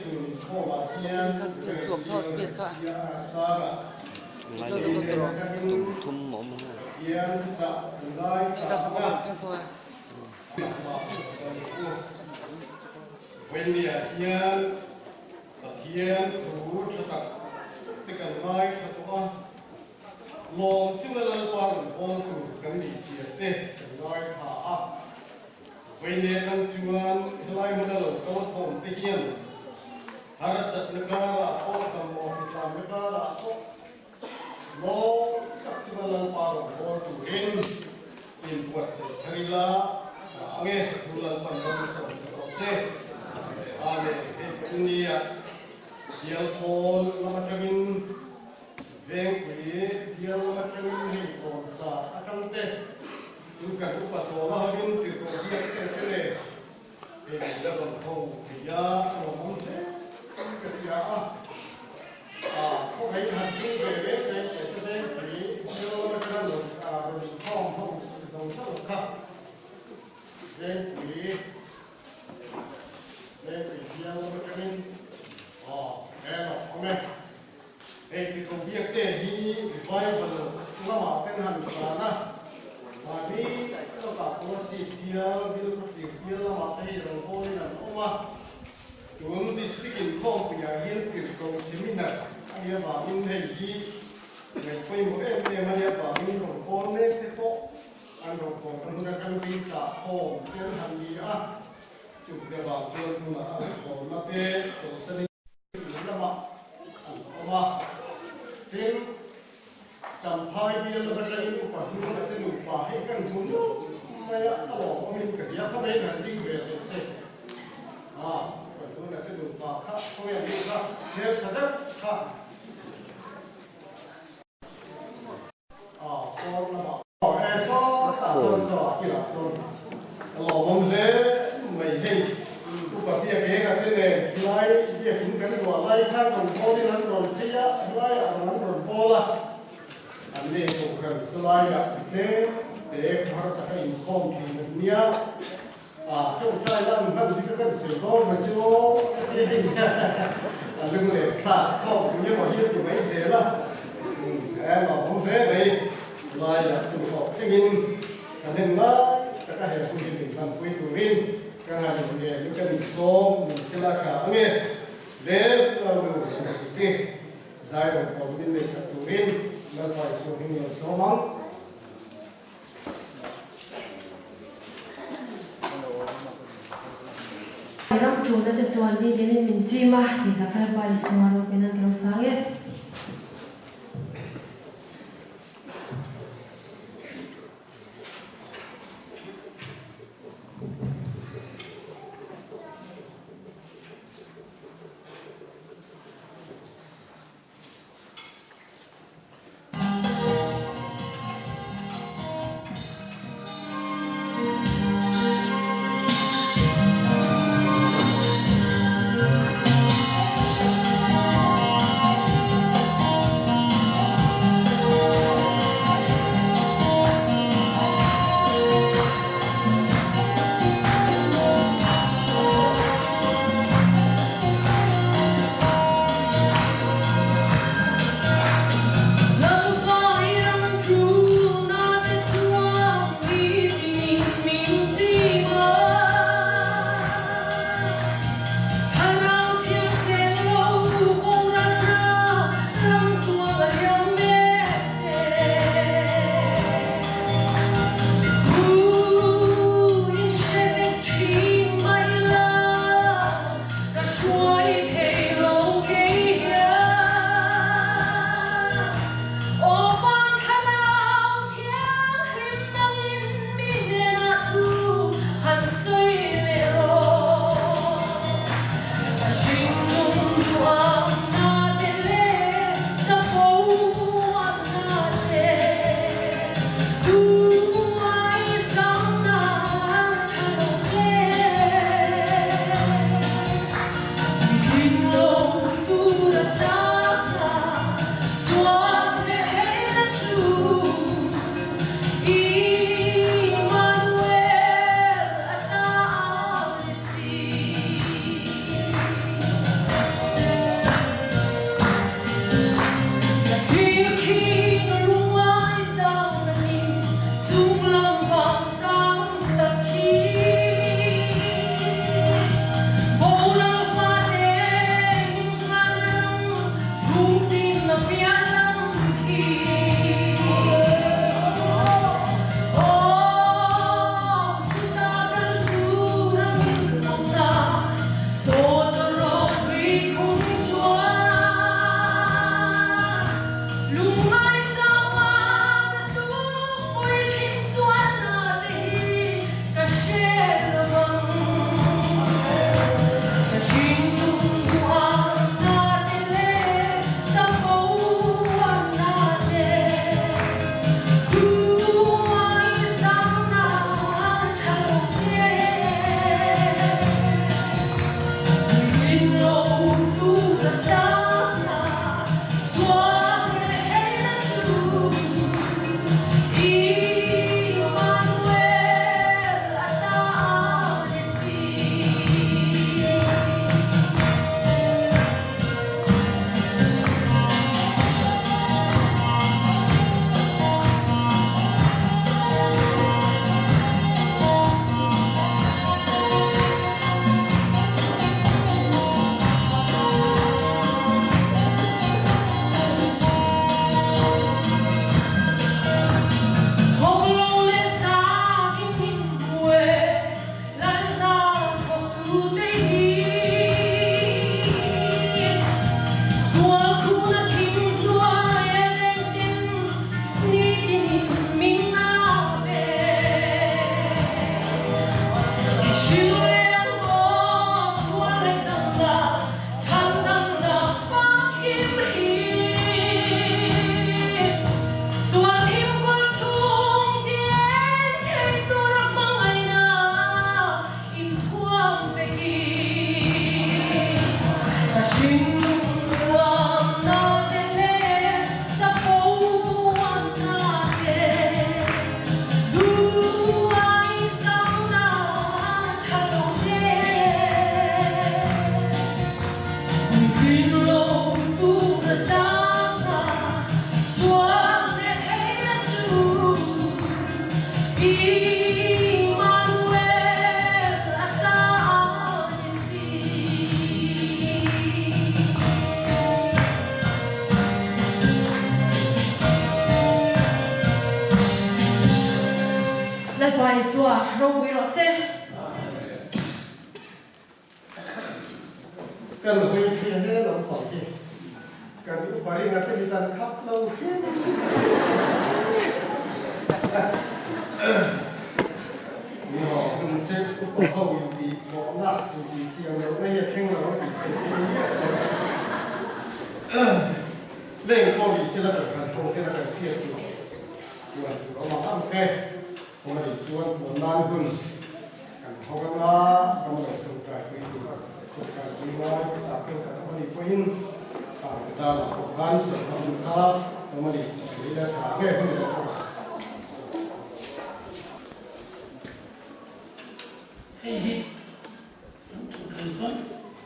Kha spear chu awm tho a spear kha Tum thum a awm ang a. Harsatna karah pawh damlo hritlanna karah pawh lawm tak chunga Lalpa rawn hawl turin inbuatsaih thar ila a ang e, chu Lalpan ram sawm ta rawh se. Amen. Hei ka nia, bial pawn lam atangin Vengpui bial lam atangin hei tawnsa atang te in kan upa tawna hovin tirhkoh biak te te le Hei la rawn ho thei a, a rawn awm hle ka hria a. A khawngaihin han ding ve reng reng teh se Vengpui bial lam atanga lo rawn inkhawm ho zo zo kha Vengpui Vengpui bial lam atangin aw he lo awm e. Hei tiko biak te hi revival lamah ten han zan a, mahni lawkah Kolasib bial, Bilkhawthlir bial lamah te hei rawngbawlin an awm a. Tun district inkhawmpuiah hian tirhkoh seminar a nih avangin hei hi ngaih pawimawh em em a nih avangin rawnbawl mek te pawh an rawnbawl hun atang ding tah khawm te an han ni a, chuvte avang chuan tunah a rawnbawlna te chawlhsan In lamah an awm a, tin, Champhai bial atangin upa hnung a te nupa hei kan hmu nup mai a, a lawmawmin ka hria, khawvein han ding ve teh se. A, upa hnung a te nupa kha khawi an nih kha, hmel tha deuh kha. A, sawn lamah. E, sawn tah chuan chaw a kilah sawn a lawmawm hle mai hei. Upa biak eng a te nen khilai biakin kan ruah lai khan rawn bawlin an rawn phei a, helaiah rawn an rawn bawl a. An nei kohhran chulaiah tlem te khawhar taka inkhawm thin an nia. A, tawngtai lan hman hi ka kan sawi dawn mai chu aw ka ti hei a lung leh thlak khawk pui emaw hi a ti mai zel a, em a awm hle mai laiah chu hlawh thlengin ka hnem ngai taka he hun hi min hmanpui turin ka ngaihtuah nge lu ka insawm min thil a tha ange zel lo lu an ti zai rawn kawm min nei sak turin Lalpa Isua hming lo sawm ang. Ram ṭulna te chuan ni dinin min chim a, tih la kal pa Isua ropin an lo sang e. ropui rawh se. Kan hawi phei hle lampang hi kan upa ringa te hi tan khap lo hrim. Maw hun che upa ho intih mawhna intih thiam lohna hi a thleng lo ang tih sawi thei miah lo. Leng pawh ni sela kan han hawng hian a kan hriat tur chuan tur awm ang ang te. Kawngah chuan puan nan hun kan hawng anga ram lo tawngtaipui tur tawngtaipui ngai tak te kan awm a nih pawhin kang danah pawh khan chawlhna hun kha awm a ni tih ila tha nge hun lo bawk ang. Hei hi kan thu thei chuan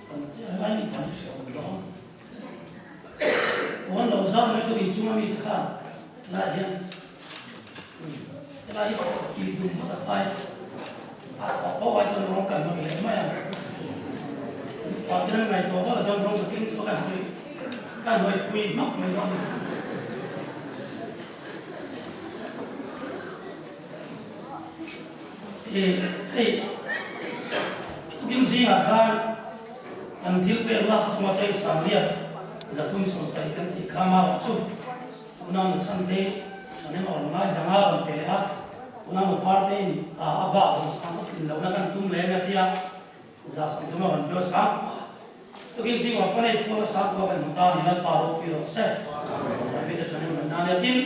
kan chiah lai ni pawh an hre awm dawn. Puan lo zau mai chu inchunga mite khan helaiah hian helai hi tih dum phawt a pai a thawh pawh ai chuan rawng kan hnawih leh mai ang. Pah te an ngaihtuah vak chuan rawng ka keng chhuak a hnawih ka hnawih pui hmak mai dawn. Hei tukin zingah khan an thil pek lak chunga chei Sangriat 370 kan tih kha marawh chu tuna nu chhante an emaw rawn ngai zanga rawn pe leh a, tuna nu parte in a bak zawn sang a tlin lohna kan tum leh emaw tia 30 a rawn pe a sang tukin zingah orphanage pawh a sang pawh kan hmu ta a ni Lalpa ropui rawh se. David-a thanem rawn nan nia tin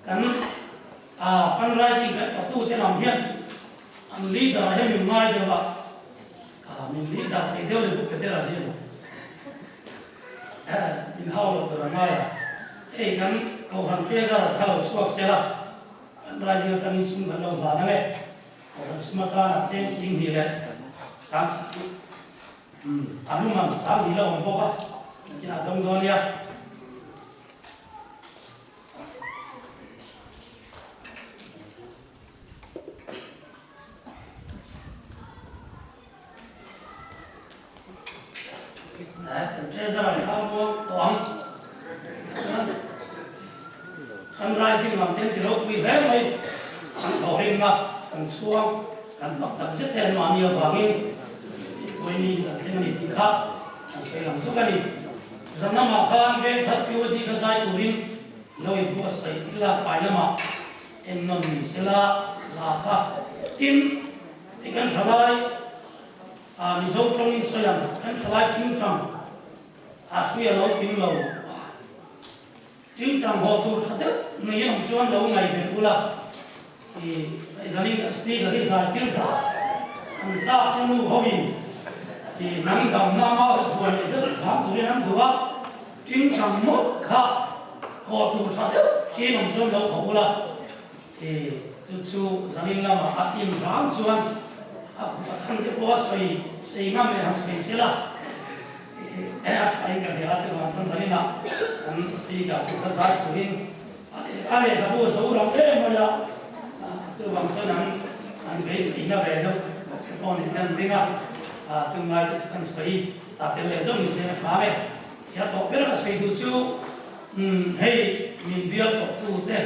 kan A fundraising kan patu te lam hian an leader ah hian min ngai deuh a, a min leader chei deuh leh buk Petera hian min hau loh tur a ngai a, hei kan Kohhran treasurer kha lo chhuak se la, fundraising atangin sum kan lo hlan ang e, Kohhran sum atana cheng 20 leh 70 a lum ang 20 la awm bawk a, nakinah dawng dawn nia. Fundraising lam ten ti ropui hle mai kan thawhrimna kan chhuang kan fak tak zet te an mahni avangin pawimi kan thleng a ni tih kha kan sawi lang zuk a ni. Zan lamah khan veng khat POD ka zai turin lo in buatsaih ila pai lamah en nawn ni sela la kha. Tin, i kan thalai ah Mizo tawngin sawi ang, kan thalai tingtang ah hrui a lo kim lo. Tingtang haw tur tha deuh nei an awm chuan lo ngaihven ula i zanin a speaker hi zai tir dah an chak se nu hoin i hnam damna mau buai leh deuh hram turin an duh a, tingtang mawlh kha haw tur tha deuh hi an awm chuan lo haw ula i chu chu zanin lamah a in hram chuan a a chhan te pawh a sawi sei ngam leh han sawi sela. He a thain ka bia chu vang chuan zaninah kan speaker chu ka zai turin a lehkhabu zo ram em mai a, chuvang chuan an an beiseina ve deuh te pawh ni hian ring a, chung lai te chu kan sawi ta tel leh zawng ni se a tha e. He a tawh ber ka sawi duh chu hei min bial tawhtu te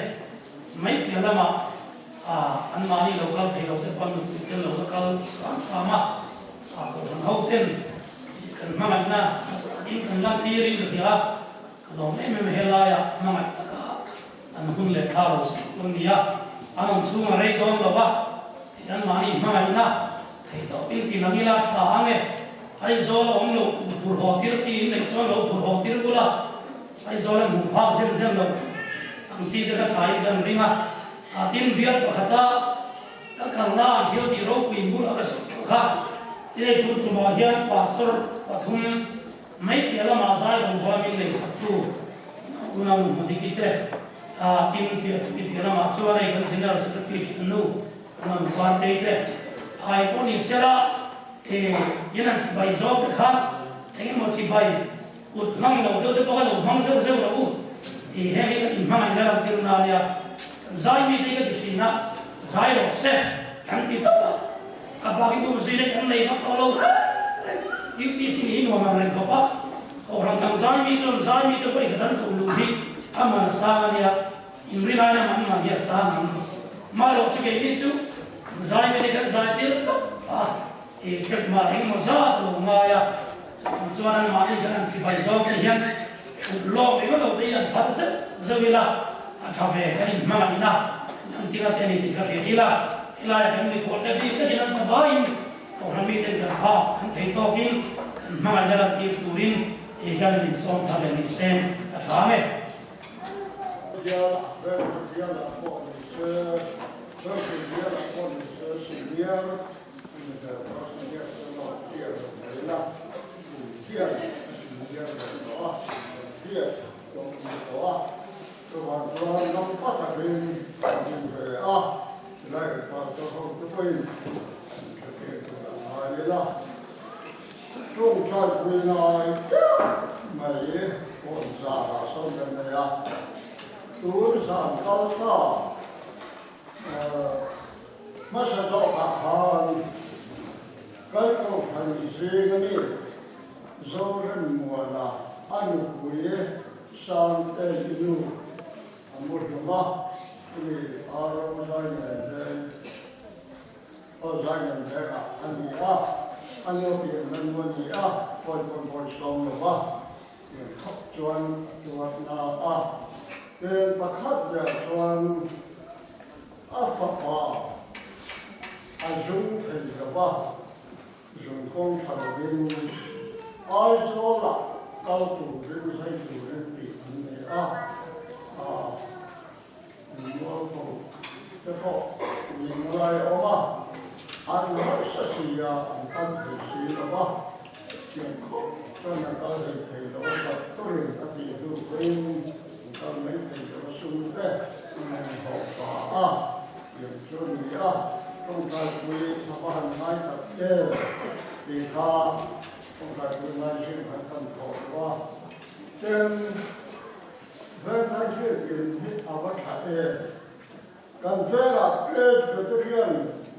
mai piah lamah anmahni lo kal thei lo te pawh an nupui tel lo la kal hram hram a, kohhran ho ten Kan hmangaihna hmasa takin kan lantirin ka hria a, ka lawm em em a helaiah hmangaih taka an hun leh thla lo sak dawn ni a, an awm chhung a rei dawn lo va, hei anmahni hmangaihna theih tawpin ti lang ila tha ang e, Aizawl a awm lo tur phur haw tir chi in neih chuan lo phur haw tir bula Aizawl a hmuh phak zem zem lo ang chi te ka tha in kan ring a, tin bial pakhata Ka kalna ah thil tih ropui bul a ka sawi tawh kha. Hei tur chungah hian pastor pathum mai piah lamah zai rawn huamin lei saktu unau nu Hmadiki te tin piah chumi piah lamah chuan hei kan General Secretary thiannu unau nu Partei te ai pawh ni sela hian an chibai zawk te kha engemaw chibai kut hmang lo deuh te pawh kha lo hmang zeuh zeuh rawh u tih heng hi ka inhmangaihna lam thil na nia kan zai mite hi ka ti thin a. Zai rawh se kan ti tawp a, a bak i umzui leh kan nei vak tawh lo hle hle. UPC nih hi nuam ang reng khawp a, Kohhran dang zai mi chuan zai mite vawi khat an koh luh hi a man a sang a nia, inri lai lam an man hi a sang ang. Mah erawh chu keini chu Zai mite kan zai tir tawp a, i tlek mar engemaw zat lo ngai a, chutah chuan anmahni kan an chibai zawk te hian kut lawm eng lo te hi an phal zeuh zeuh ila a tha ve kan inhmangaihna an tir a te ni tih ka hriat ila, helaiah kan mikhual te bik takin an savaiin Kohhran miten kan phak an thei tawkin kan hmangaihna lantir turin hei hian min sawm thar leh ni se a tha ang e. Bial Reverend Biala pawh ni se, Churchill Biala pawh ni se, Senior a ni ber tawh a, Senior chu lawk pian lo mai ila, kum hian a senior ve tawh a, kan hriat tawh a ni tawh a, chuvang chuan ram patakin a hmu ve a, chulai kan pastor ho te pawhin an hre tir tur a ngai ila, tawngtai pui ngai chiah mai pawn zarah sawn kan nei a, tun zan kal ta hmasa zawkah khan kan kohhran zing a ni, Zoremmuana a nupui Sangte i nu a mu hlum a, chumi Aaron zai nen hian aw zai nen vekah a ni a, a nu pian na nu a ni a, pawi pawn pawi sawm lo va, pian khawp chuan a tuarna a, pen pakhat ber chuan a fapa a zung thei lo va. Zungkawng tha lovin Aizawlah kal turin zai turin tih an nei a, a inmualpho te pawh min ngai awm a, an harsa si a, an tam thei si lo va, tiang khawp chuan an kal hlei thei lo a, doctor-in a tih hnu pawhin an kal mai thei lo a, sum te an mamawh ta a. Tiang chu a ni a, tawngtaipui a va han ngai tak em tih kha tawngtaipui ngai hrim khan kan thawh lo a, Chen Vengthar Biakin hi a va tha em? Kan velah Presbyterian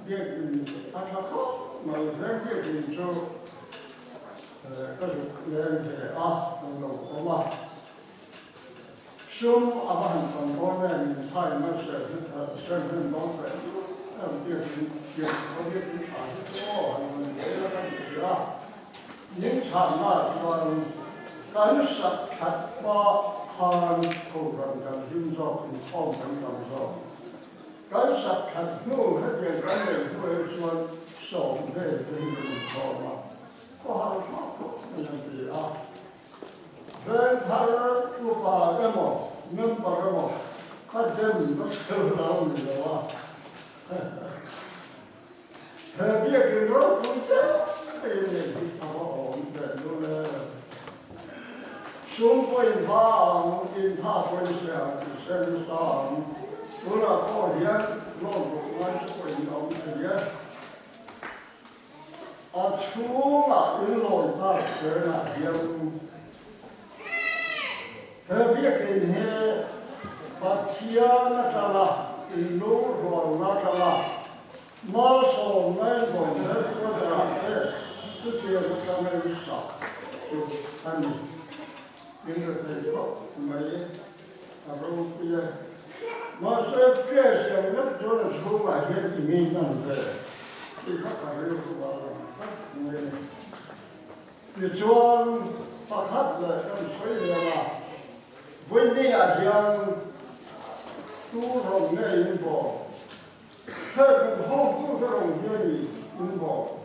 Biakin a tha khawp mai, Veng Biakin chu ka zuk leng ve a, an lo awm a. Sum a va han tam dawn em min thai mai se ser hnem dawn teh em biakin biak a biakin tha hi chu aw han rawn buai la kan ti a, min chhanna chuan kan sak that hma khan kohhran kan hlim zawk inkhawm kan tam zawk kan sak that hnu hetiang kan neih hnu hi chuan sawm vel te hi kan inkhawm a khawhar thlak pawh an han ti a. Vengthar upa emaw member emaw ka dem na theu lo ni lo a, he biakin ropui deuh mai nei hi a va awm ve lul e. Sum pawh in va ang, in tha pawh in hria ang, in hre nasa ang, tunah pawh hian loan ruk ngai te pawh in awm thei e. A chhungah inlawi tak zenah hian he biakin hi Pathian atanga inlungrualna atanga malsawmna in vawn mek chuan te chutiang atanga in sak chu a ni. In rethei khawp mai a ropui e. Mahse press ang vek chuan a chhungah hian i mi hman ve tih kha ka rilru a lang tlat mai a ni. Tichuan pakhat leh kan sawi leh a, Vawiinah hian tu rawn nge in bawh? Heng kan hotute rawn hian in bawh?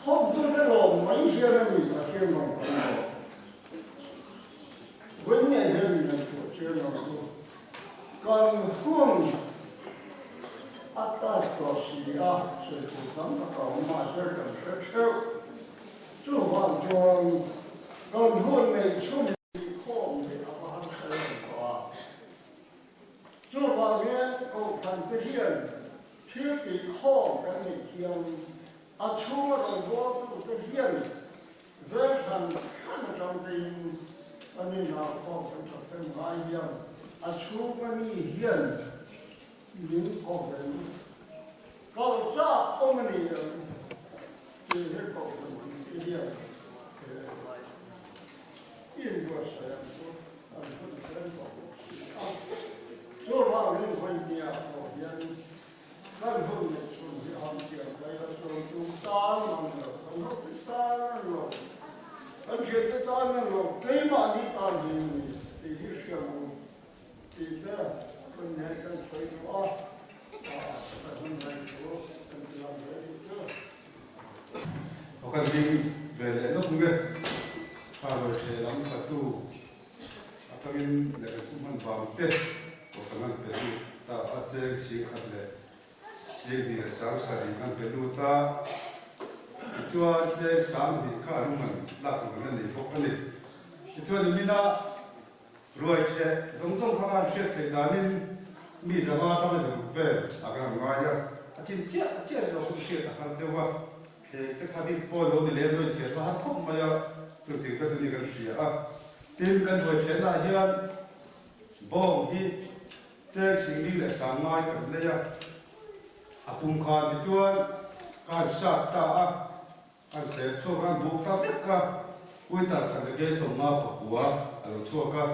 Hotute lawm mai hian a ni Pathian rawn kan bawh. Vawiinah hian min ngaihtuah chiang ang chu. Kan hun a tlak tawh si a, sawi tur tam tak a awm a, hre kan hre theuh. Chuvang chuan kan hun neih chhun inkhawm hi a va han hre reng tawh a. Chuvangin Kohhran te hian thil tihkhawm kan neih hian a chhunga rawngbawltute hian Vel hran hran atang tein kan inhau khawm kan that reng lai hian a chhung a mi hian min thawk reng kal chak awm a ni ang tih hi kohhran te hian inbuatsaih ang chu an hun reng tawh bawk si a. Chuvangin vawinia pawh hian. kan hming ve leh lawk nge kha rawi ṭhe lam fatu atangin leh kan sum hman vang te pawh kan han pe lut ta a, cheng sing khat leh sing hnih leh sang sarih kan pe lut a, tichuan cheng sang hnih kha an man lak tur kan la nei bawk a ni. Tichuan nimin a Ruai ṭheh zawng zawng kha an hriat theih danin mi zanga atanga zaruk vel ah kan han ngai a, a chin chiah chiah erawh chu hriat a har deuh a, thleng te kha display lo ni lem lo inchhiar kha har khawp mai a, chutiang te chu ni kan hria a. Tin, kan ruai ṭhehnaah hian bawng hi cheng singli leh sang ngai kan nei a, a pum khan tichuan kan sat ta a, An ser chhuak a, an buk ta vek a, Puitar khat leh Keisawmna pakua a lo chhuak a,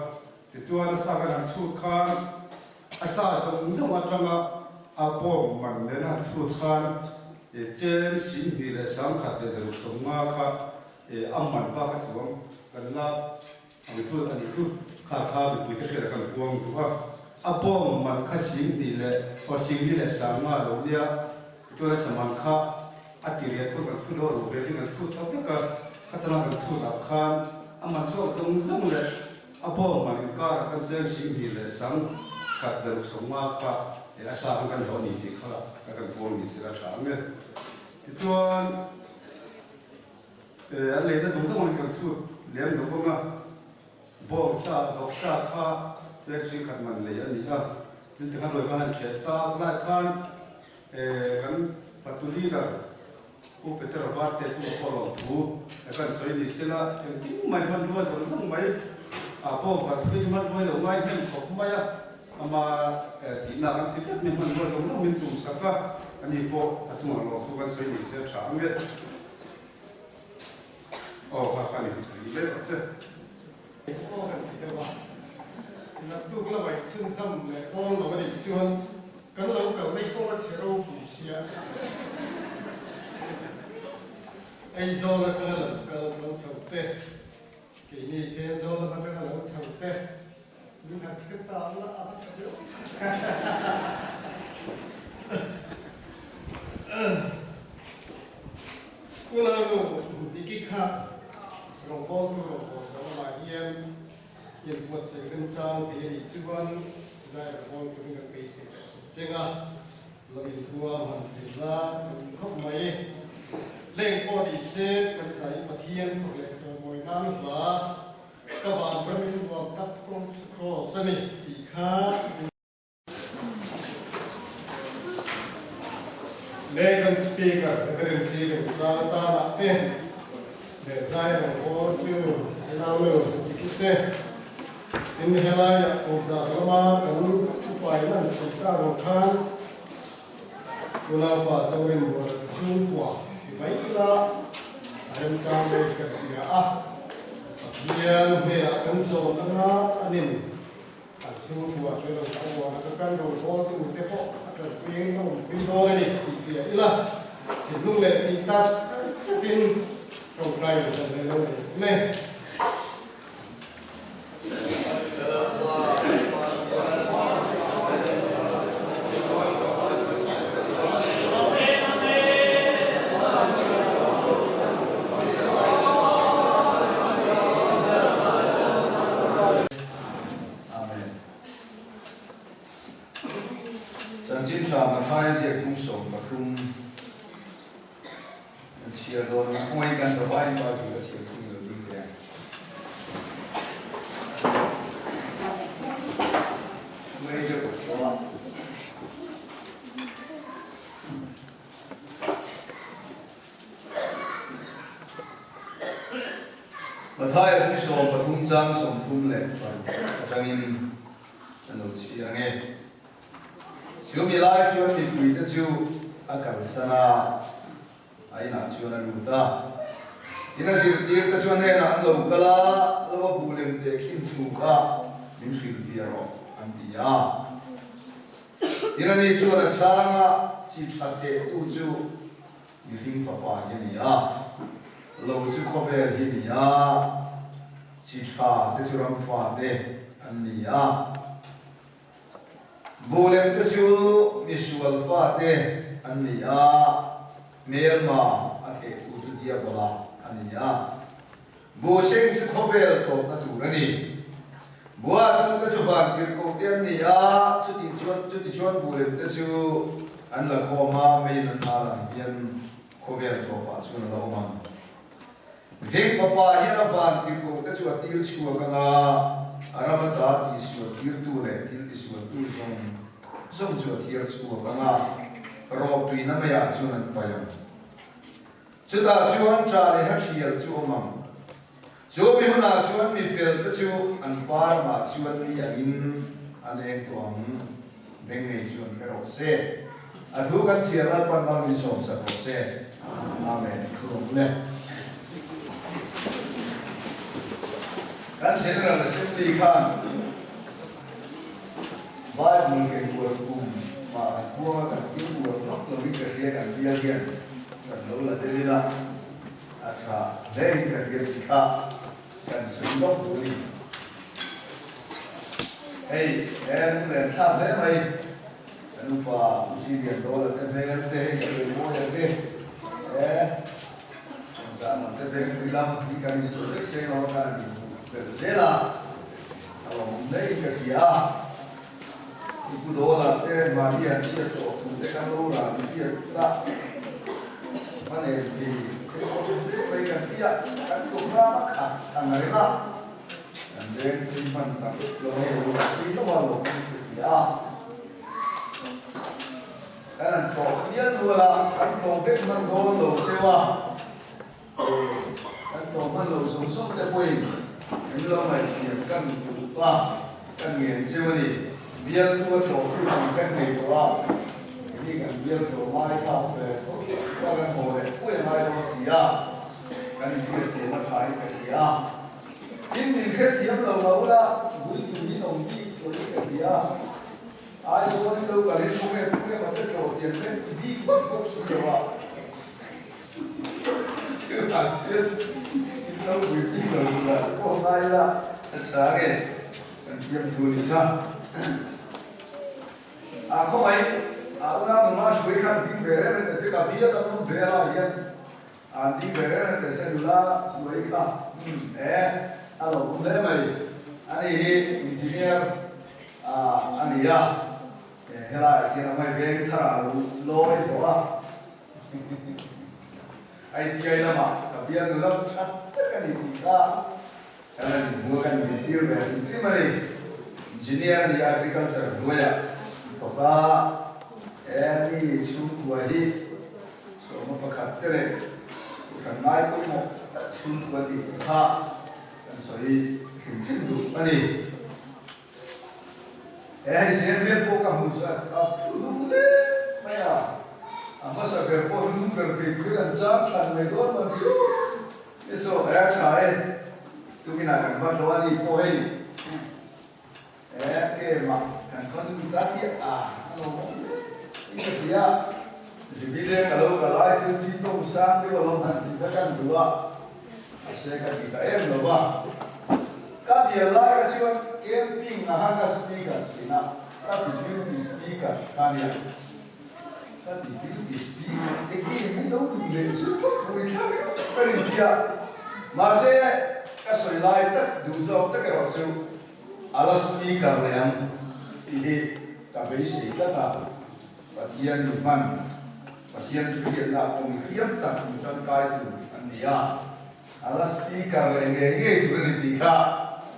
tichuan a sa kan han chhut khan a sa zawng zawng atanga a pawm man nen a han chhut khan cheng singhnih leh sangkhat leh zaruk sawmnga kha a man bak a chuang kan la ang chu a nih chu kha kha mipui te hriat a kan puang duh a, a pawm man kha singhnih leh aw singli leh sangma lo nia tichuan a sa man kha a ti riat pawh kan chhut lo a ro ve ding kan chhut ta vek a, khatana kan chhut ah khan a man chhuak zawng zawng leh a pawm man inkar ah khan cheng singhnih leh sang khat zaruk sawmnga kha a sa khan kan hlawh a ni tih kha ka kan puang ni sela tha ang e. Tichuan. An leina zawng zawng ang hi kan chhut lem lo vang a, bawng sa, vawk sa kha tleng sui khat man lei a ni a, tin tikhan rawi khan an ṭheh ta a, chulaiah khan kan patu leader Pu Petera Varte chu a pawh lawm thu kan sawi ni sela, engtin mai hmanrua zawng zawng mai ah pawh khat phei chu hmanrua lo ngai hnem khawp mai a, ama tihna kan ti vek ni hmanrua zawng zawng min tum sak a, ani pawh a chungah lawm thu kan sawi ni se a ṭha ang e. Aw kha kha ni ni mai rawh se. Aw kan ti deuh a, naktuk lamah in chhunzam leh dawn lo a nih chuan kan lo kal mai kawng a chhe ropui sia. Aizawl atanga lo kal lo chho te, keini Thenzawl lam atanga lo chho te, min han hre ta la a va tha deuh. Unau Diki kha rawngbawltu rawngbawltu lamah hian inbuatsaih remchang thei a nih chuan zai rawngbawltu hi kan beisei leh thei cheng a, lo inhuam han thei la ka duh khawp mai. Leng pawh ni se kan zai Pathian thawk leh chawimawi nan hla ka van ram in nuam tak kawng chu cross a ni tih kha. Lehkhan Speaker Reverend Stephen Zaltana te leh zai rawngbâwl chu Nau Diki te tin helaiah Kawmzar lama kan upain an sawi ta ang khan unaupa Zorinmuana chhungkua ti mai ila a remchang dawn ka hria a, Pathian hnenah kan zawn anga anin An chhungkua chu lo ka uan a, ka kan rawngbâwl tu te pawh a ṭanpuiin ka awmpui dawn a ni tih hria ila, thinlung leh tih tak takin ṭawngṭai lo kan nei lo ni mai. Amen. Chanchin tha Mathaia ziakphung 13 kan chhiar dawn a, khawngaih kan zavaiin Bible ka chhiar thung lo ding teh ang. Khawngaih deuh tawh a. Mathaia hung 13 chang 36 atangin an lo chhiar ang e. Chu mi lai chuan mipuite chu a kalsan a, a inah chuan a lut a. Tin a zirtirte chuan hnenah an lo kal a, lo a buh lem teh khin thu kha min hrilh viah rawh an ti a. Tin ani chuan a chhang a, chi tha tehtu chu mihring fapa hi a ni a, lo chu khawvel hi a ni a, chi tha te chu ram fa te an ni a, buh lem te chu misual fa te an ni a, hmelma a thehtu chu Diabola a ni a. Buh seng chu khawvel tawpna tur a ni. Buh a tute chu vantirhkoh te an ni a, chuti chuan chuti chuan buh lem te chu an la khawm a, meiin an hal ang hian khawvel tawpah chuan a la awm ang. Heng fapa hian a vantirhkoh te chu a til chhuak ang a, a ram ata tihsual tirtu leh thil tisualtu zawng zawng chu a thiar chhuak ang a, rawhtuina meiah chuan an paih ang. Chutah chuan ṭa leh ha ṭhial chu awm ang. Chu mi hunah chuan mi fel te chu an pa ramah chuan mi angin an eng tawh ang. Beng nei chu an hre rawh se. A thu kan chhiar Lalpan mal min sawm sak rawh se. Amen. Thu rawh le. Kan General Assembly khan Bible ken uar kum mah kan puang a, kan kil uar vak lovin ka hria kan bial hian kan lo la tel ila a tha hle in ka hria tih kha kan sawi lawk duh a ni. Hei he lunglen thlak hle mai kan upa Pu Silian Dawla te hmel te hei ka sawi mawi ang e. He Engzah lam te veng pui lam hi kan insawi vek seng lo a kan inhmuh belh zel a, a lawmawm hle in ka hria a. I pu Dawla te mahni an chhiat tawh thu te kan lo ran i hriat ta. Hmanel thei te pawh chu hle mai kan ti a, kan programme a khat ang reng a, kan veng pui hman tak lo hei lo pui lo a lawm in ka hria a. Kan han tlawh mial nual a, kan tlawh vek hman dawn lo cheu a, kan tlawh hman lo zawng zawng te pawhin min lo ngaihtiam kan duh a, kan ngen cheu a ni. Bialtu a tlawh tu ang kan nei tawh a, keini kan bial tlawh ngai kha ve tho a kan haw leh pui a ngai dawn si a, kan inhriattiam a tha in ka hria a. Tin, min hrethiam lo lo la, bul turin awm bik tawhin ka hria a. Aizawl in lo kal in kawng em kawng em a te tlawh tiang reng ti bik vak bawk si lo a, thil ang chuan in lo vui bik lo tur ah te pawh ngai ila a tha nge kan thiam thu ni kha. A khawngaih a unau nula hruai khan ding ve reng reng ta se ka bial an awm ve a lai hian an ding ve reng reng ta se nula hruai kha e a lo awm hle mai ani hi engineer a ni a, helaiah hian a mai veng thar ah lo lawi tawh a, ITI lamah ka bialnu lam tha tak a ni tih kha kan han inhmu a, kan intir ve hrim hrim a ni. Engineer a ni a, agriculture hnuaiah thawk a, he mi chhungkua hi sawma pakhat te leh kuthan ngai pawimawh tak chhungkua tih kha kan sawi hrim hrim duh a ni. He hei zen vel pawh ka hmu chu a thu hnung hle mai a, a hmasa ber pawh hnung ber thei turin an chang thlan mai dawn man chu ni saw he a tha e, tukinah kan hma tlo a ni pawh hei he game ah kan kal lut a tia a a lo awm hle in ka ti a, Zibile ka lo kal ai chu chi tawng sang deuh a lo han tih kha kan duh a, mahse ka ti ta em lo va. Ka bial lai kha chuan camping a han ka speaker thin a, ka ti beauty speaker kha nia. Ka ti beauty speaker eng nge min lo duh leh chu ka pui thlap em ka rin khi a. Mahse ka sawi lai tak duh zawk tak erawh chu a la speaker leh ang tih hi ka beisei tlat a. Pathian mi hman, Pathian thu hriatna pawh mi hriam tak mi tangkai tur an ni a. A la speaker leh ngei ngei tur a ni tih kha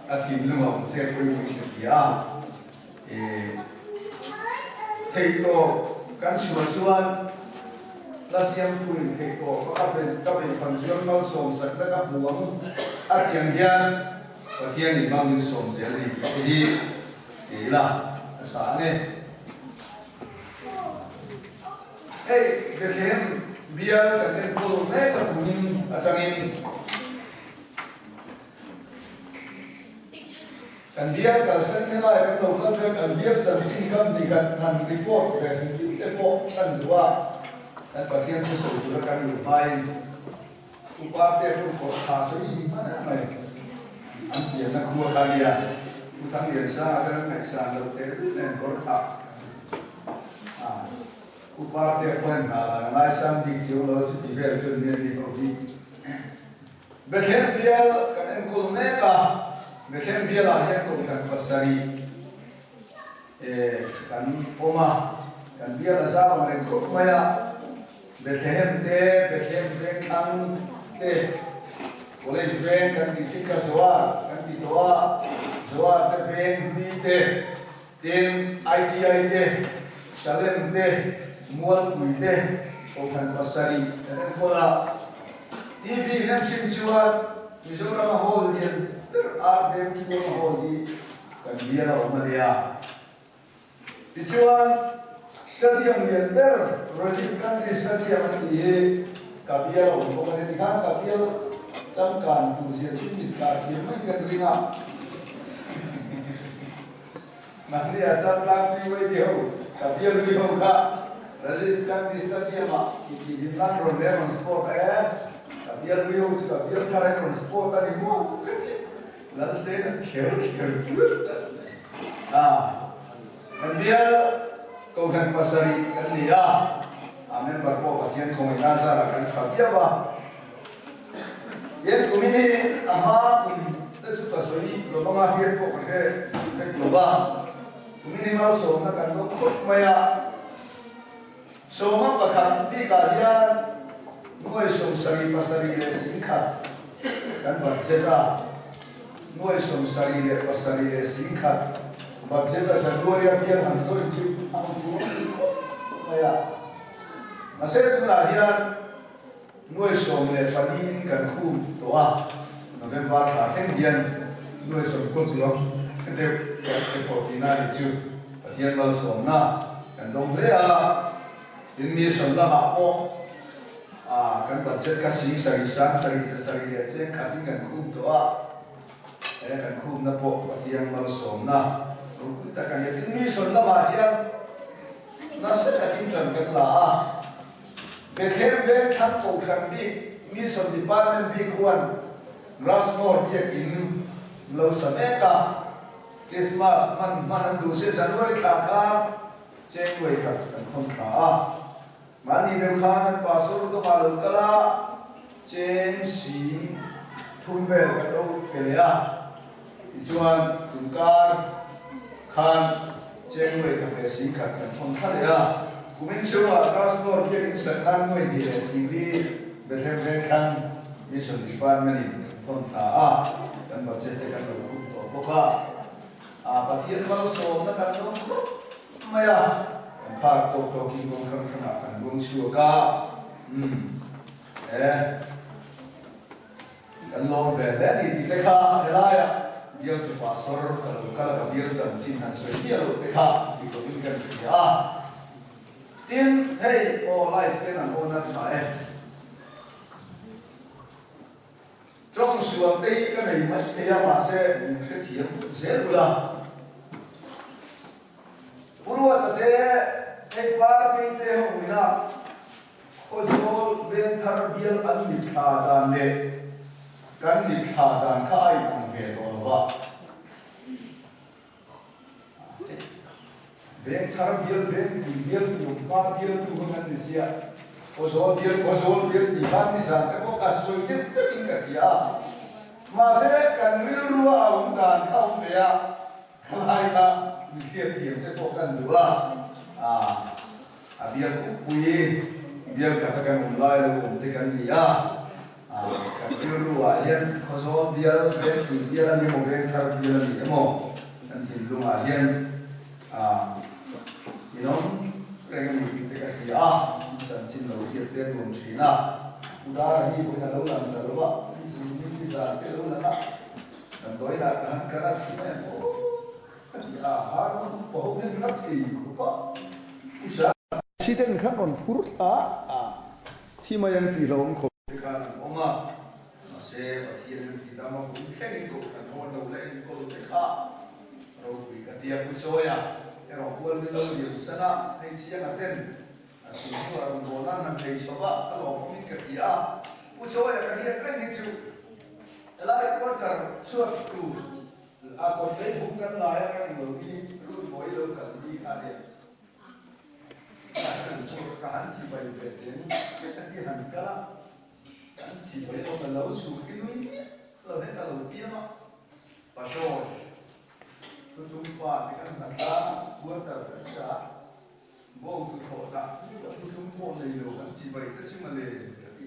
a thinlung a awm se pawimawh in ka hria a. Theihtawp kan chhuah chuan la siamtu in theihtawp a ka beihphan chuan malsawm sak na ka hmu ang a tih ang hian Pathian in mal min sawm zel a ni tih te hi ti ila a tha ang e. Hei Bethlehem bial kan enkawl mek a tunin atangin kan bial kalsan helai kan lo kal chuan kan bial chanchin kan ni khat han report ve hrim hrim te pawh kan duh a, kan Pathian chu sawi tura kan luh hmain Upa te pawh kawr tha sawi zing hman em mai an pianna khua kha nia Pu Thangliansanga kan ngaihsan loh teh lul nen kawr tha a. Upa te pawhin hna dan a ngaisang bik chiang lo chuti vel chu nia ni ho hi. Bethlehem bial kan enkawl mek a, Bethlehem bialah hian kohhran pasarih kan awm a, kan bial a zau ang reng khawp mai a, Bethlehem te, Bethlehem vengthlang te, College veng kan tih thin kha Zoar kan ti tawh a, Zoar te veng hlui te, Tin, ITI te, Salem te, Mualpui te, Kohhran pasarih kan enkawl a. TV in an hrim chuan Mizorama hall lian ber ar deng Thuama hall hi kan bial a awm a nia. Tichuan, Stadium lian ber Rajiv Gandhi Stadium an tih hi ka bial a awm bawk a nia. Tikhan ka bial changkan tur zia chu mitthla thiam mai kan ring a. Mahni a chan tlang PYD ho, ka bial lui ho kha Rajiv Gandhi Stadium ah i tih hlim nan rawn leh rawn sport e, ka bial lui ho chu ka bial thar in rawn sport a ni maw ka ti Lalsen an kher kher chu a kan bial Kohhran pasarih kan ni a, a member pawh Pathian khawngaihna zarah kan tha viau a. Tian kum in hi a hma kum te chu ka sawi lo anga hriat pawh ka hre vek lo va, kum in hi malsawmna kan dawng khawp mai a. Sawma pakhat bikah hian nuai sawmsarih pasarih leh singkhat kan budget a, nuai sawmsarih leh pasarih leh singkhat budget a January a bial han join chu a hmu tur khawp mai a. Mahse tunah hian Nuai 14 in kan khum tawh a, November thla thleng hian nuai sawmkaw chuang deuh kan hre pawh tihna a ni chu. Pathian malsawmna kan dawng hle a, tin mi sawm lamah pawh kan budget kha sing sarih sang sarih za sarih leh cheng khatin kan khum tawh a, he kan khumna pawh Pathian malsawmna ropui tak a ni a. Tin mi sawm lamah hian nasa takin ṭan kan la a. Bethlehem Vengthlang Kohhran bik Mission Department bik huan Rushmore biakin lo sa mek a, Christmas hman hman an duh se January thla khan Chengluai khat kan hawn thla a. Mahni deuh khan an pastor dawngah lo kal a, cheng sing thum vel kan lo pe leh a, tichuan tunkar khan Chengluai khat leh sing khat kan hawn thla leh a. Kumin chhungah Grassmore biakinn sak nan nuai hnih leh singli Bethlehem Vengthlang Mission Department in kan thawn thla a, kan budget te kan lo khum tawh bawk a. A Pathian malsawmna kan dawng khawp mai a, kan phak tawk tawkin kawng hrang hrangah kan luang chhuak a, umm e. Kan lawm ve hle a ni tih te kha helaiah bial chu pastor ka lo kal a, ka bial chanchin han sawi miah loh te kha ti tawhin kan hria a. Tin, hei aw live ten an awn a tha e. Tawng sual te hi ka nei mai thei a mahse min hrethiam zel ula. Pu Ruata te hei party te ho ina Khawzawl Vengthar bial an mitthla dan leh kan mitthla dan kha a inang ve tawh lo va. Vengthar bial, Vengpui bial, Tumpa bial tu kha kan ni ziah. Khawzawl bial, Khawzawl bial tih khan nizan te pawh ka sawi deuh vekin ka ti a. Mahse, kan rilrua a awm dan kha a awm ve a, khalai kha mi hriatthiam te pawh kan duh a. A bial pukpui bial khat a kan awm lai lo awm te kan ni a, kan rilru ah hian Khawzawl bial, Vengpui bial a ni emaw, Vengthar bial a ni emaw, kan thinlung ah hian in awm reng a ni tih te ka hria a, in chanchin lo hriat te a nuam thin a, U Dara hi vawiin a lo lang ta lo a, ni zun ni zan te a lo lang a, damdawiin ah ka han kal a, chhun a en aw. A ti a, har hun upa ho hian rat thei khawp a, u sa. Accident khan rawn phur thla a, thi mai ang tih hlauhawm khawp. Te khan an awm a, mahse Pathian an ti dam a, kum thlengin kohhran ho an lo la enkawl te kha ropui ka ti a, Pu Chawia erawh hual min lo liam san a, hei chiang a ten a chhung hnuah rawn bawl nan han thei chho a, ka lawmawmin ka ti a, Pu Chawia ka hriat reng hi chu helai quarter chhuak tur A kawt lei hung kan lai a kan englo hi run mawi lo kal hi a nia. Ka han chibai ve teng ka ti han kal a, kan chibai lo ka lo chhuk hi nui miah lo hian ka lo piang a, Pastor, thutlung pa te kan hna tlang quarter kan sa a, bawng tu thlawh dah ka thutlung pawh nei lo kan chibai te chu male ka ti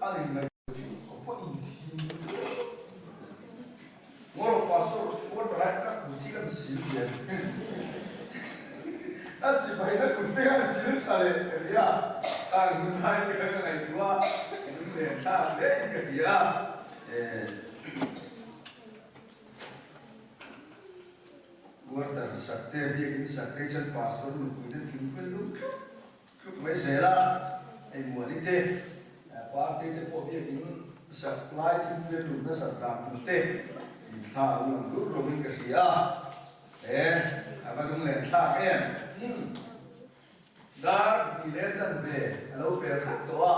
a rin ngaih lo chu ka va inthin viau. Ngawro Pastor quarter ah ka kut hi kan sil lian a chibai na kut te khan sil tha leh ka ti a, kang hun lai te kha ka ngaihtuah a, lunglen thlak hle in ka ti a. Quarter sak te, biakin sak te chuan Pastor nupui te thingpui lum tlup tlup mai zel a, hei Muani te, Parte te pawh biakin sak lai thingpui a lum nasat dan tur te inthla a lo lang dur lovin ka hria a, he a va lunglen thlak em? Dar hnih leh chanve a lo per khat tawh a,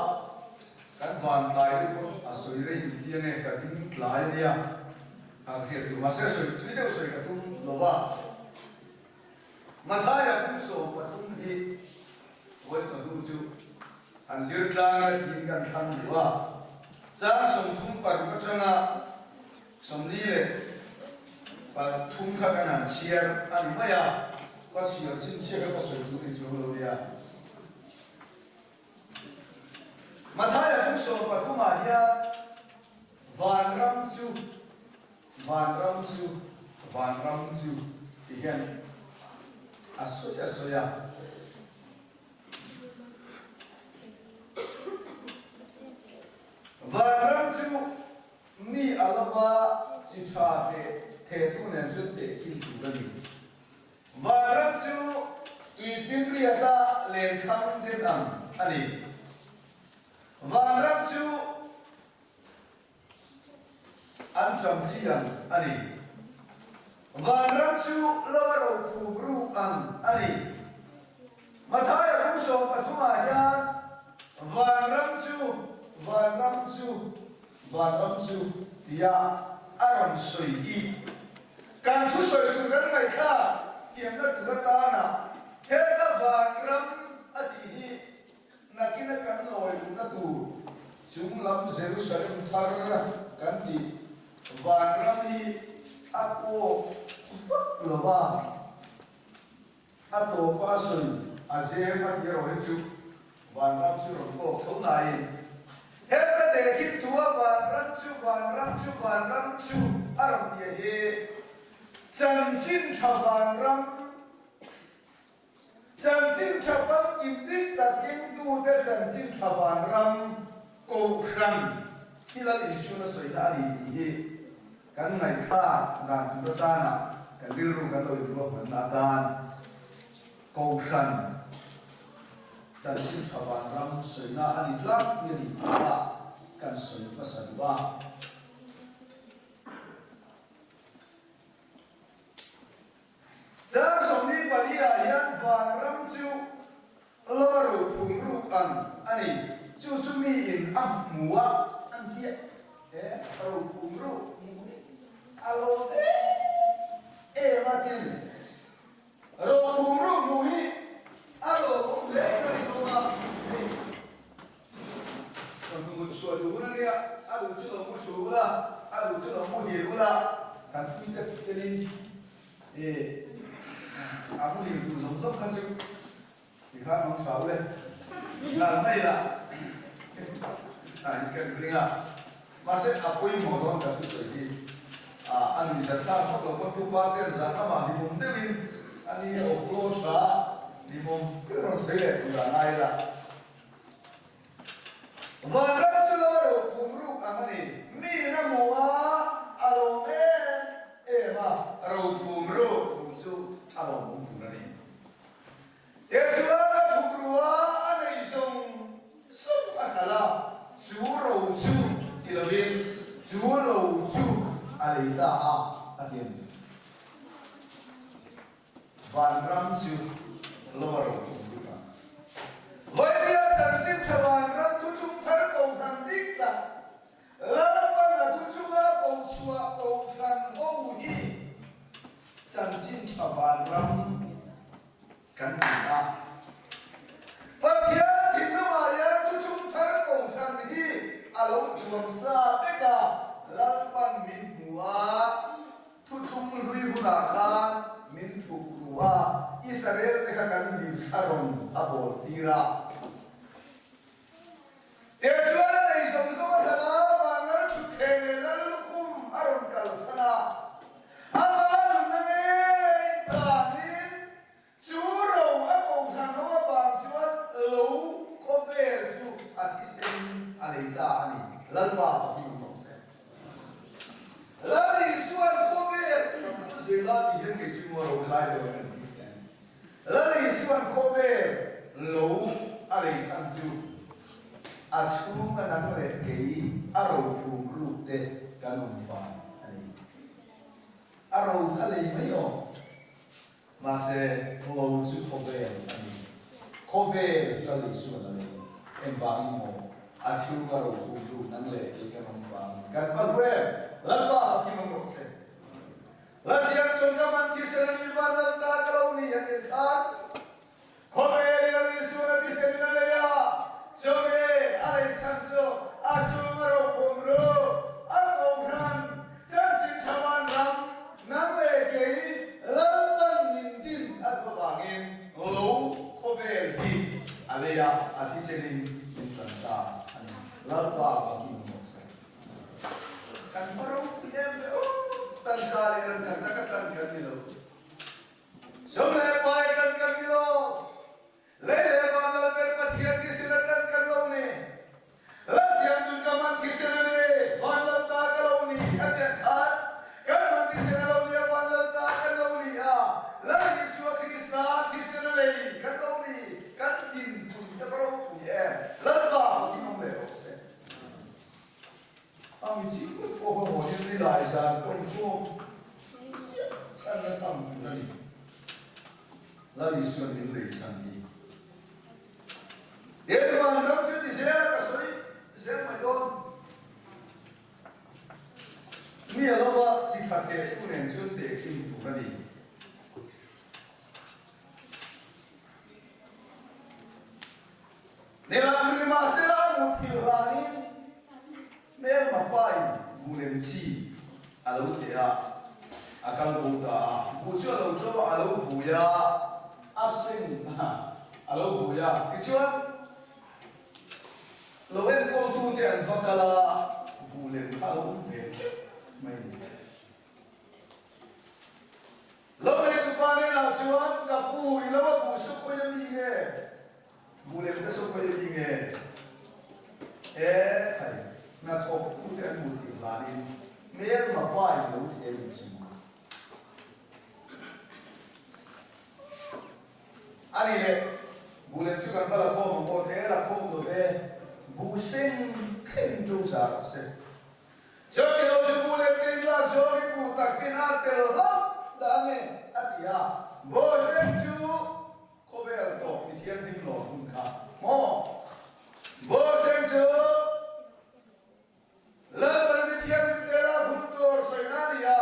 kan van tlai deuh pawn a sawi rei duh ti ange ka ding tlai a nia, han hriat tur mahse sawi tui deuh sawi ka tum lo va. Mathaia kum 13 hi vawi chawhnu chu han zir tlang ila tiin kan thlang duh a, chang 36 atanga 43 kha kan han chhiar a ni mai a, ka chhiar chin chiah kha ka sawi tur ni chuang lo nia. Mathaia kum 13 ah hian Vanram chu, Vanram chu, Vanram chu ti hian a sawi a sawi a. Vanram chu Mi a lova chi tha teh thehtu nen chuan tehkhin tur a ni. Vanram chu tuifinriata lenkhang den ang a ni. Vanram chu an ṭam chi ang a ni. Vanram chu lo a ro phum ruk ang a ni. Mathaia kum 13 ah hian Vanram chu, Vanram chu, Vanram chu tia a rawn sawi hi kan thusawi tur kan ngaihthlak thiamna tur atana heta Vanram a tih hi nakina kan lawi luhna tur chung lam Jerusalem thar kan tih Vanram hi a kawk vak lo va. A tawpa a sawi a zem a tih erawh hi chu Vanram chu rawn kawk tho nain heta tehkhin tua Vanram chu Vanram chu Vanram chu a rawn tia hi chanchin tha Vanram chanchin tha famkim dik takin tute chanchin tha Vanram Kohhran thil an insiun a sawina a ni tih hi kan ngaihthlak dan tur atana kan rilru kan lo inruahmanna atan Kohhran chanchin tha vanram sawina a ni tlangpui a ni tih kha kan sawi hmasa duh a. Chang 24 ah hian vanram chu Lova ro phum ruk ang a ni. Chu chu mi in a hmu a, an ti a, he ro phum ruk hmuh hi a lawm em em a tin. Ro phum ruk hmuh hi a lawmawm hle in a rin awm a, hei chawhnu mut chhuah duh hun a nia, a duh chu lo mu thlu ula, a duh chu lo muhil ula, kan tui te telin e a muhil tur zawng zawng kha chu Tikhan mang hlau le. Nghal mai la. Tha in kan ring a. Mahse a pawimawh dawn ka thusawi hi a nuih zat thlak vak lo pawn Pu Partean zan lamah hlimawm deuhin a ni a awklo tha hlimawm deuh rawn sawi leh tur a ngai la. Vanram chu lo a ro phum ruk ang a ni. Mi in a hmu a, a lawm em em a. Ro phum ruk hmu chu a lawmawm tur a ni. He chuan a thukrua a nei zawng zawng a kal a, chu ro chu ti lovin chu lo chu a lei ta a, a ti a ni. Vanram chu lo a ro phum ruk ang. a thisen a lei ta a ni. Lalpa pakin awm rawh se. Lal Isuan khawvel chu zela tih hian kei chu maw ro lai lo kan ti hian. Lal Isuan khawvel lo a lei chhan chu a chhunga nang leh kei a rophum ruk te kan awm vang a ni. A ro kha lei mai awm. Mahse, lo chu khawvel a ni. Khawvel Lal Isuan a lei. Engvangin maw? A chhunga rophum ruk nang leh kei kan awm vangin kan va hlu em? Lalpa fakin awm rawh se. La siam tun ka man thisen a nih van lal ta ka lo ni a tih khan khawvel in a Isuan a thisen in a lei a, chumi a lei chhan chu a chung a rophum ru a kohhran chanchin tha van ram nang leh kei Lalpan min din a duh avangin lo khawvel hi a lei a, a thisen in min chan ta a ni. Lalpa fakin awm rawh se. Kan va ropui em ve aw, tangka leh ran kan zak a tan kan ni lo. Sum leh pai tan kan ni lo. Lei leh van lal ber Pathian thisen a tan kan lo ni. La siam tun ka man thisen a ni, van lal ta ka lo ni a tiah khan kan man thisen a lo ni a, van lal ta kan lo ni a, Lal Isua Krista thisen a lei kan lo ni, kan din tun te va ropui em, Lalpa pawhin awm leh rawh se. A mi chim ngawt pawh kha maw Henry lai zan pawh in khawm ziah chhan na tham tur a ni. Lal Isuan min lei chhan hi. He van ram chu ti zel a ka sawi zel mai dawn. Mi a lova chi khat leh tu nen chuan tehkhin tur a ni. Nilak nimahsela muthilh hlanin hmelma pain buh lem chi a lo theh a, a kal bo ta a. Buh chu a lo ṭo a, a lo vui a, a seng a, a lo vui a. Tichuan, lo enkawltute an va kal a, buh lem kha a lo awm ve tlat mai a ni. Lo neitu pa hnenah chuan, Ka pu, i lo a buh suk hawi a mi nge? Buh lem te suk hawi a mi nge? E khai, hnathawk tu te an hmuh tih hlanin hmelma pa in lo thei ang chu. A ni le, buh lem chu kan va la khawm ang aw, he la khawm lo ve, buh seng thlengin ṭo za rawh se. Chuan i lo chu bu leh pin la chuan i bu tak tin a tel hlauh dah ange a ti a. Bawhsem chu khawvel tawp mi thianghlim lawm hun kha maw? Bawhsem chu Lalpan mi thianghlim te lak hun tur sawina a ni a.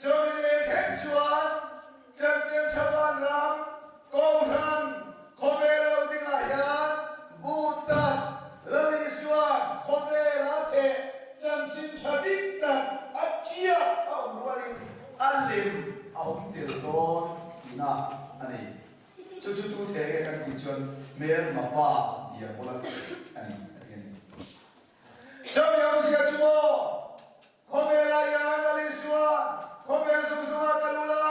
Chuan i lei thleng chuan Champion Thavan ram Kohhran khawvel lo dingah hian bu tak Lal Isuan khawvel a theh chanchin tha dik tak a chiah a awm rualin a lem a awm tel dawn tihna a ni. Chu chu tu theh nge kan tih chuan hmelma pa diabola theh a ni a ti a ni. Chumi awmzia chu maw? Khawvela hian Lal Isuan khawvel zawng zawnga kal ula,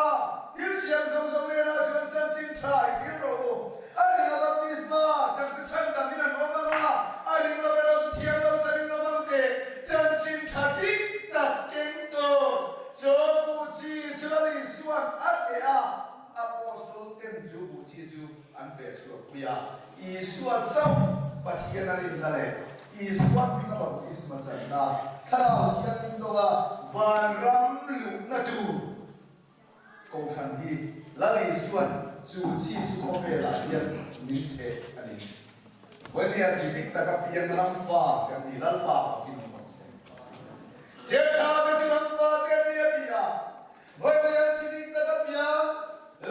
thil siam zawng zawng nena chuan chanchin tha i thil rawh u. A ring a baptisma changtu chhan dangin an awm ang a, a ring lo erawh chu thiam lo chanin awm ang teh. Chanchin tha dik tak keng tur chaw buh chi chu Lal Isuan a theh a, Apostol ten chu buh chi chu an feh chhuah pui a. Isua chauh Pathian a rinna leh Isua hminga baptisma channa Thlarau Thianghlim dawnga vanram luhna tur Kohhran hi Lal Isua'n chu chi chu khawvelah hian min theh a ni. Vawinia chi dik taka piang ram fa kan ni Lalpa fakin awm rawh se. Chiatha te chu ram fa te an ni a ti a, Vawinia chi dik taka piang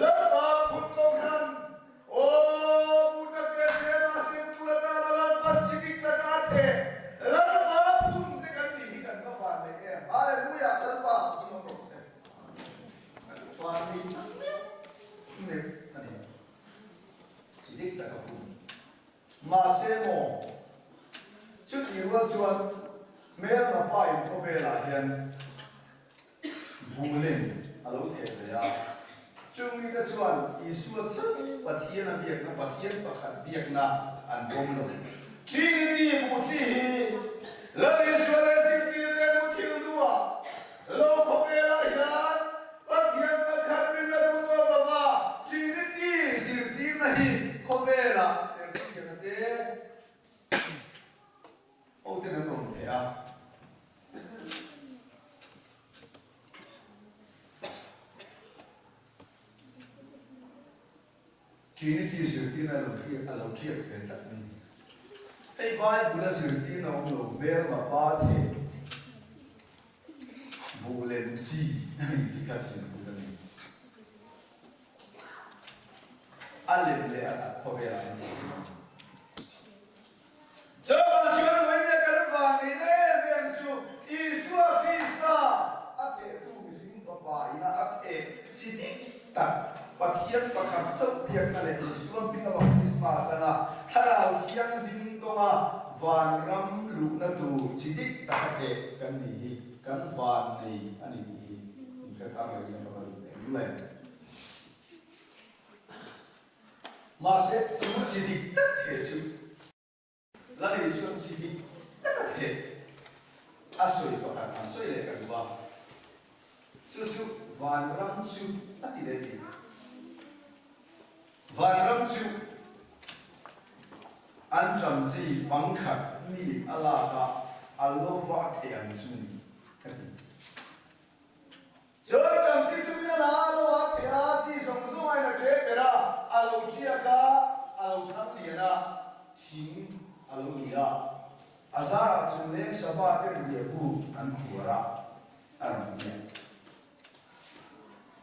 Lalpa phun Kohhran Aw, Buddha te Sema sem tur atana Lalpan chi dik taka a theh, Lalpa phun te kan nih hi kan va van nei em? Hallelujah! Lalpa fakin awm rawh se. Kan van nei tak meuh meuh a ni. Chi dik taka phun. Mahse maw, chutih rual chuan hmelma pa in khawvelah hian Buhlin a lo theh ve a. Chung mite chuan Isua chauh Pathian a biakna, Pathian pakhat biakna an pawm lo. Trinity! Ho ten an rawn theh a. Trinity zirtirna a lo thlir a lo thiat ve tlat mai ni. Hei Bible a zirtirna awm lo hmelma pa theh buh lem chi a ni tih kha chhim put a ni. A lem leh a tak khawvelah an tih theih ang. Chuvang chuan Ruaimia kan van neihna em em chu Isua Krista a thehtu mihring fapa ina a theh chi dik tak Pathian pakhat chauh biakna leh Isua hminga baptisma changa Thlarau Thianghlim tawnga vanram luhna tur chi dik tak a theh kan ni hi kan van nei a ni tih hi inhre thar leh hian ka va duh teh lul em. Mahse, chu chi dik tak theh chu la nei chuan chi dik tak a theh a sawi pakhat an sawi leh ka duh a, chu chu vanram chu a ti leh tih. Vanram chu an ṭam chi pangkhat mi a lak a, a lo va theh ang chu ni ka ti. Chuan kan chi chu min a la a lo a theh a, chi zawng zawng aiin a ṭe ber a, a lo ṭiak a, a lo thang lian a, thing a lo ni a. A zarah chu leng sava ten riahbu an khuar a, a rawn ti a.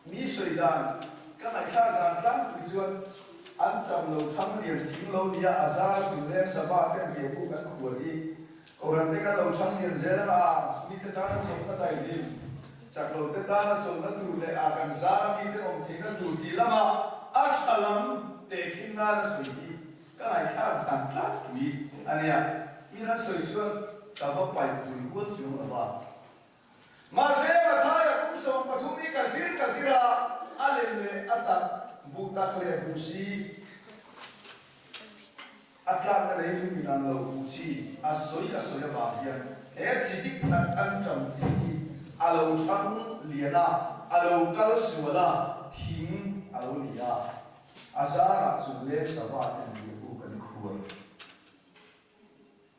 Mi sawi dan, ka ngaihthlak dan tlangpui chuan an ṭam lo thang lian thing lo ni a, a zarah chu leng sava ten riahbu an khuar hi Kohhran te kan lo chhang lian zel anga a, mi te tana chawlhna daihlim, chak lo te tana chawlhna tur leh a kan zara mi te awm theihna tur tih lama a tha lam tehkhin nana sawi hi ka ngaihthlak dan tlat pui a nia. Mi han sawi chuan ka va paih pui rual chuang lo va. Mahse, Mathaia kum 13 hi ka zir ka zir a, a lem leh a tak, buh tak leh buh si. A tlakna lei lung in ang lo bu chi a sawi a sawi avang hian he chi dik tak an ṭam chi hi a lo ṭhang lian a, a lo kal sual a, thing a lo ni a. A zarah chu leng sava ten riahbu kan khuar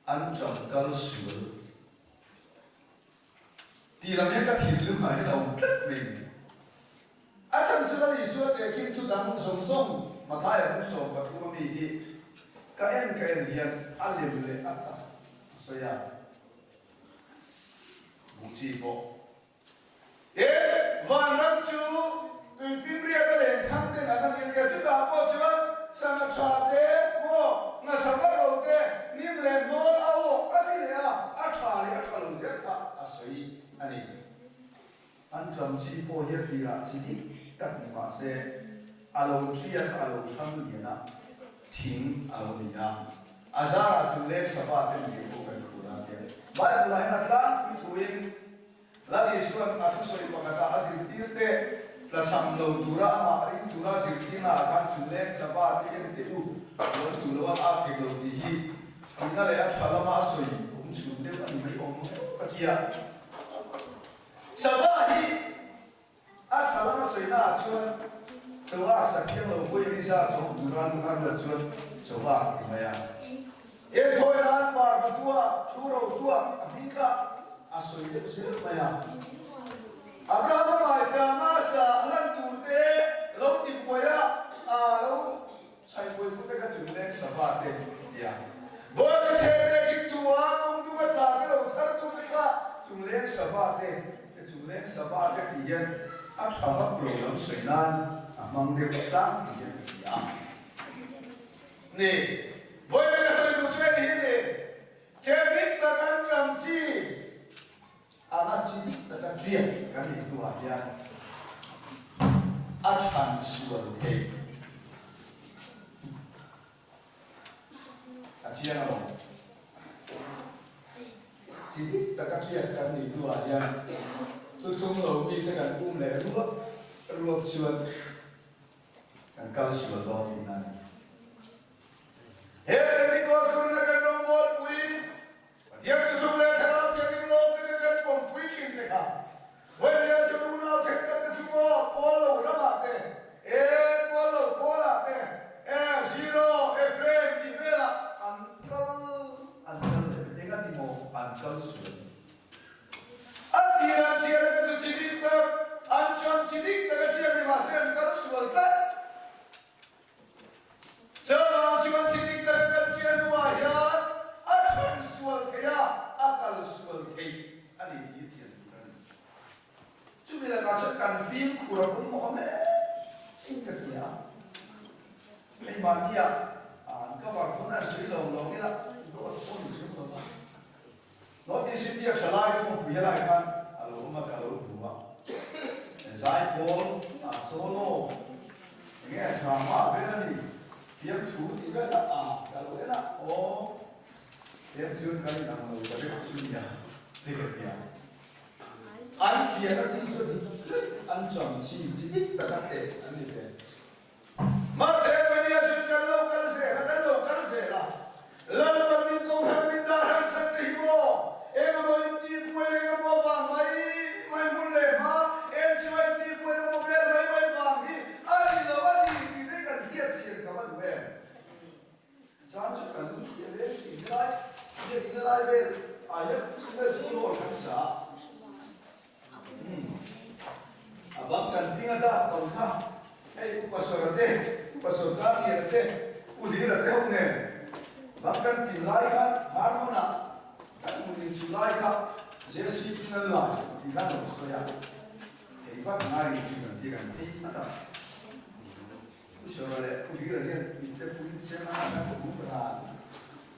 an ṭam kal sual Tih lam hian ka thinlung ah hian a awm tlat mai ni. A chhan chu Lal Isua tehkhin thu dang zawng zawng Mathaia hmun 13 ami hi ka en ka en hian a lem leh a tak a sawi a, buh chi pawh. Tin, vanram chu tuifimriat a len thang ten an han en nia, chutah pawh chuan sangha tha te maw, nghatha vak lo te, nim leh hnawl a awk a ti leh a, a tha leh a tha lo zel kha a sawi a ni. An ṭam chi pawh hi a tirah chi dik tak ni mah se, a lo ṭiak a, a lo ṭhang lian a, thing a lo ni a, a zarah chu leng sava te mi pawh kan khur a tia. Bible-ah hian a tlangpui thuin Lal Isua'n a thusawi pakhata a zirtirte tlachham lo tura amah ring tura zirtirna ah khan chu leng sava te en teh u, lo tu lo a a thei lo tih hi nihna leh a tha lama a sawi awm chhun deuh a ni mai awm em ka ti a. Sava hi a tha lama sawina ah chuan chaw a sak thiang lo pawh Elisa chawm tura lung a ruat chuan chaw a ti mai a. Enthawi nan parva tua, thu ro tua a hming kha a sawi deuh zel mai a. Abrahama hmaichama sa a lan tur te lo ti buai a, a lo chhaihbuai tu te kha chung leng sava te ti a. Bawihi the te kim tu a, kawng dung a tla te lo chhar tu te kha chung leng sava te te chung leng sava te tih hian a tha vak lo lam sawi nan a hmang deuh tlang tih hian ka ti a. Ni, vawiin ka sawi duh chu hei hi ni, che dik tak an ṭam chi, a la chi dik tak a ṭiak kan nih hnuah hian a chhan sual thei. A chiang alawm. Chi dik tak a ṭiak kan nih hnuah hian thuthlung lo mite kan um leh ruak ruak chuan Kan kal sual dawn tihna a ni. He Pentecost hunna kan rawngbawlpui, Pathian thuthung leh Thlarau Thianghlim lawmte te kan pawmpui thin te kha, Vawinia chu unau thenkhat te chu maw Paul lo ramah te, e Paul lo Paul-ah te, e Zero, Ephraim tih velah an kal an kal leh eng a ti maw? kal sual. A tir an thian a chu chi dik tak, an chuan chi dik tak a thian ni mahse an kal sual tlat. Chuvang chuan chi dik tak a kan thian hnuah hian a chhan sual thei a, a kal sual thei a ni tih thian tur a ni. Chumi lakah chuan kan fimkhur a pawimawh awm em ka ti a. Hei mahnia an cover thun a sawi lo lo ila dawt pawh ni chhung lo va. North East India tha lai ka hmu pui lai khan a lo awm a ka lo hmu a. Zaipawl a solo enge a drama vel a ni fiamthu tih vel a a ka lo en a aw tlem chuan kan inang lo ta deuh chu nia hei ka tia. An thian a chi chu dik dik an cham chi chi dik taka teh an ni ve. Mahse, Mania chuan kan lo kal zel a, kan lo kal zel a. Lalpan min ko hran min dah hran chhan te hi maw? Eng emaw intihbuai leh eng emaw vang mai mai hmun leh hma, eng chu a intihbuai emaw vel mai mai vang hi a ni lo a ni tih te kan hriat chhian ka va duh em? Chan chu kan hria leh thin helai biakina lai vel ah hian Sunday School Hall kan sa a. A bang kan hming a dak tawng kha hei Upa Sawra te, Upa Sawrkar Liana te, U Lira te ho nen bang kan pin lai kha Harmon-ah kan hmun inchhu lai kha JCP nan lai tih khan rawn sawi a, hei vak ngai ni chu kan ti kan phei vat a. U Sawra leh U Lira hian mite puin chema kan hmuh ran.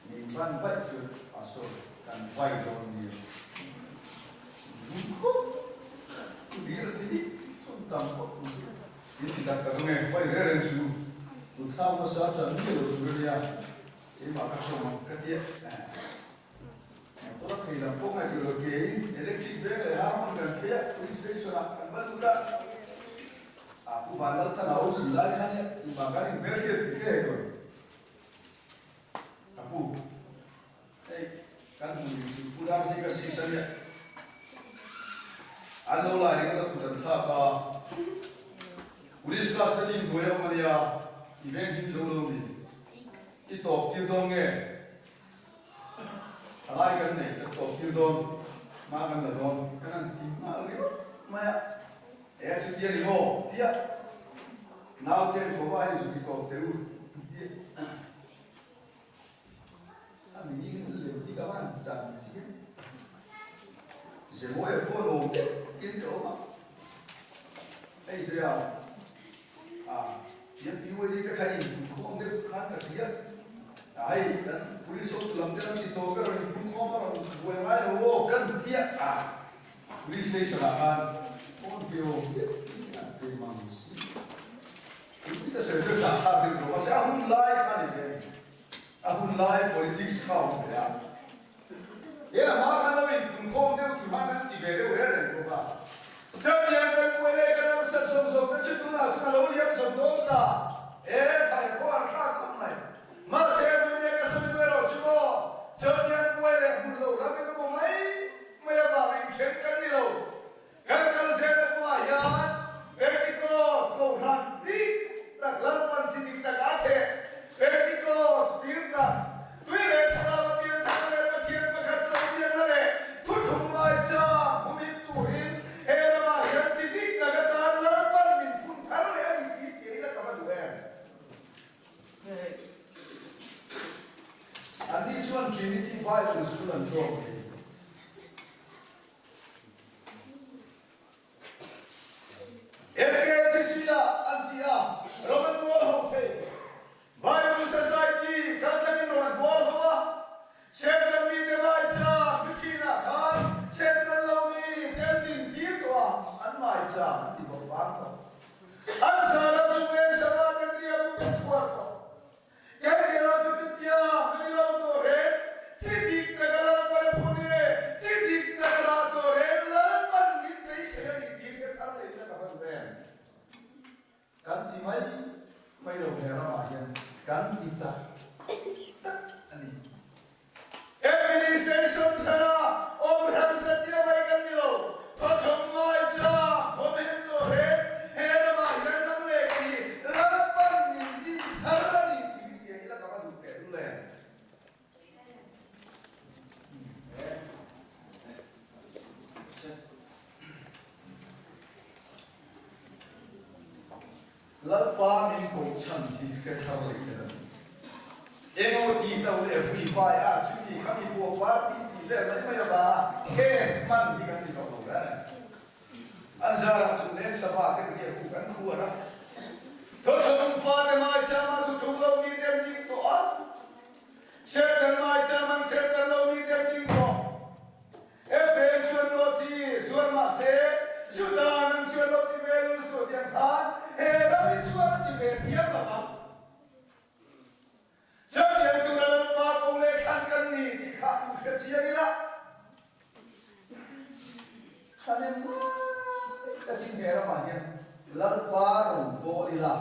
Min ban vaih chu pastor kan vai dawn nia. Min khawp i dil ti dik chun tam pawh tu in ti tak tak ange vai reng reng chu kut thlak nasa chan miah lo tur ania keimah ka hrawm ang ka tia motor a phei lam pawh ngaihtuah lo ke in electric veng leh harmon kan phei a police station ah kan va lut a a pu Vanlalthana o si lai khan nia tumah kan inhmelhriat ti hle dawn. Ka pu, hei kan hmu ning chu Pu Darzi ka sis a nia. An lo lai ringawt a kut an thlak a. Police custody in buai a awm a nia, i veng him zo lo mi. I tawp tir dawn nge? Thalai kan nei, kan tawp tir dawn, hma kan la dawn, kan han ti nghal ringawt mai a. E chuti a ni maw? Tia naute an ko va, hei zu ti tawp teh u tia a mi ni khan lem hi ka van chan chiang. Zemawi a phone awm deuh in ka awm a, hei zia a tiang PYD te kha in phun khawm deuh khan ka hria a, hei kan police hotu lam te an ti tawp e rawn in phun khawm a rawn buai ngai lo aw kan tia a. Police station ah khan phone pe awm deuh in an pe mang si. Tui ta sawi chu zah thlak deuh lo mahse a hun lai kha ni ve a ni. A hun lai politics kha a awm ve a. He a hma khan lo in punkhawm deuh tur khan kan ti ve deuh reng reng bawk a. Chutiang kan buai leh kan harsat zawng zawng te chu tunah chuan a lo liam zawng dawn ta. E thai khaw an thlak khawp mai. Mahse Munia ka sawi duh erawh chu maw chutiang buai leh hmun lo ram engemaw mai Mai avanga inthen kan ni lo. Kan kal zelna kawngah hian Pentecost Kohhran dik tak Lalpan chi dik tak a theh. Pentecost pir tak, tui leh thlarau a pian thar leh Pathian pakhat chawibiakna leh thuthlung ngaichang humin turin he ramah hian chi dik tak atan Lalpan min phun thar leh a ni tih kei la ka va duh em? Anni chuan Trinity Bible School an ṭawng thei. FKCC ah an ti a, ram an bual ho thei. Bible Society kaltlangin ram an bual ho a, Satan mite maicha hri ṭhinah khan Satan lo mi te an dintir tawh a, an maicha an ti bawk vang tawh. An zana chu veng sanga ten ria bu kan thuar tawh. Kan ria chu chutia kan i lo tawh reng. Chi bik tak a lal pare phun. Lalpa min koh chhan hi hre thar leh kher a ni. Eng aw ti to leh vui vai a chumi khami pawh party tih vel mai mai avanga khen hman hi kan ni tawh lo ber a ni. An zarah chu nen sava te riak u kan khuar a. Thawthawng fate maichama thuthung lo mi te an ding tawh a. Serhtan maicham an serhtan lo mi te an ding tawh. Ephraim chuan lo chi zuar mah se, Juda nang chuan lo ti ve lul suh tiang khan he ram hi chuan a ti ve thiam lo ang. Chutiang tura Lalpa ko leh thlan kan ni tih kha an hre chiang ila, thahnem ngai takin he ramah hian Lalpa rawn bawl ila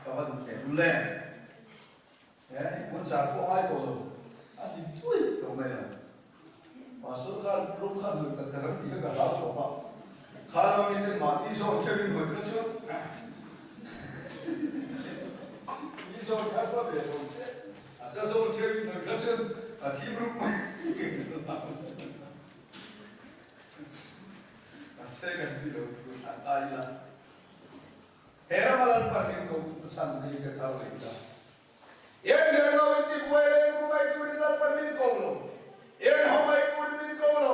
ka va duh teh lul em? He hmun zar pawh ngai tawh lo, a ni tui tawh mai ang. Pastor khan rawng khan hnawih tak tak an tih kha ka hlau tawp a, kha ram in mahni zawn kheuh in hnawih kha chuan mi zawn kha sa ve lo che, a sa zawn kheuh in hnawih kha chuan a thim rup mai a se kan ti lo thu a ta ila. He rama Lalpan min ko chhan hi ka thar leh ta. Eng der lo in ti buai leh eng mai turin Lalpan min ko lo. Eng ho mai turin min ko lo.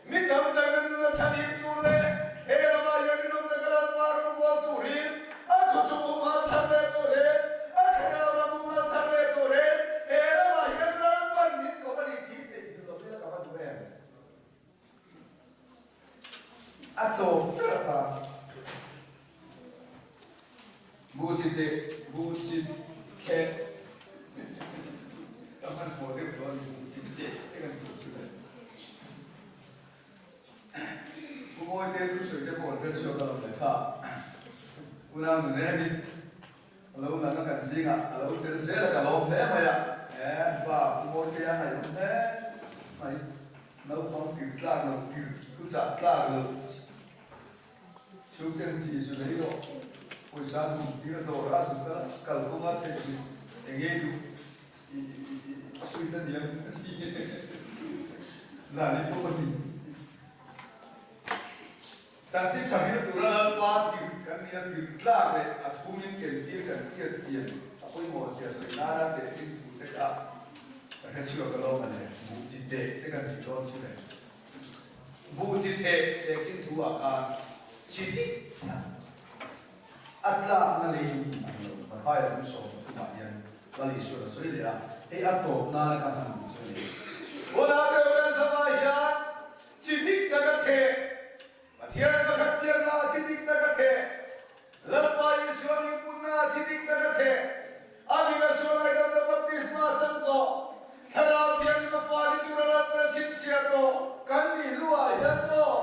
Mi tam tak in nuna chhan him tur leh he rama hian rinawm taka Lalpa rawngbâwl turin a thuchung mumal thar leh turin a thlarau ram mumal thar leh turin he ramah hian Lalpan min ko a ni tih theih lo ila ka va duh em? A tawp ber atan Bu chi teh, bu chi kheh ka hmanhmawh deuh tawh a ni, bu chi teh te kan tih chu le. Pu Mawite thusawi te pawh an hre chhuak a lo le kha. Unau nunemi a lo nang a kan zingah a lo tel zel a ka lawm hle mai a. He pa Pu Mawitea ngaihawm hle mai. Naupang tir tlak lo, tir thuchah tlak lo. Chhungten chi zu nei rawh. Pawisa hmun tir a dawr a zuk a, kal kawng a thei thin. Eng nge duh i sweet a niam a ti. Lani pawh a ni. Chanchin tha hmel tura Lalpa tir kan nia tir tlak leh a thumin ken tir kan hriat chian a pawimawh zia sawi nana tehkhin thu te kha ka hre chhuak alawm a le. Buh chi teh te kan tih dawn chu le. Buh chi teh tehkhin thu ah khan chi dik tak a tlakna leiin ang lo Mathaia ram 30 ah hian Lal Isuan a sawi leh a, hei a tawp nana ka hman duh chu a ni. Hunah deuh kan zama hian Chi dik tak a theh. Pathian pakhat pianna a chi dik tak a theh. Lalpa Isua mihpunna a chi dik tak a theh. A min a sual ngaihdamna baptisma a chang tawh. Thlarau Thianghlim a fa ni tura Lalpan a chhinchhiah tawh. Kan nih hnuah hian maw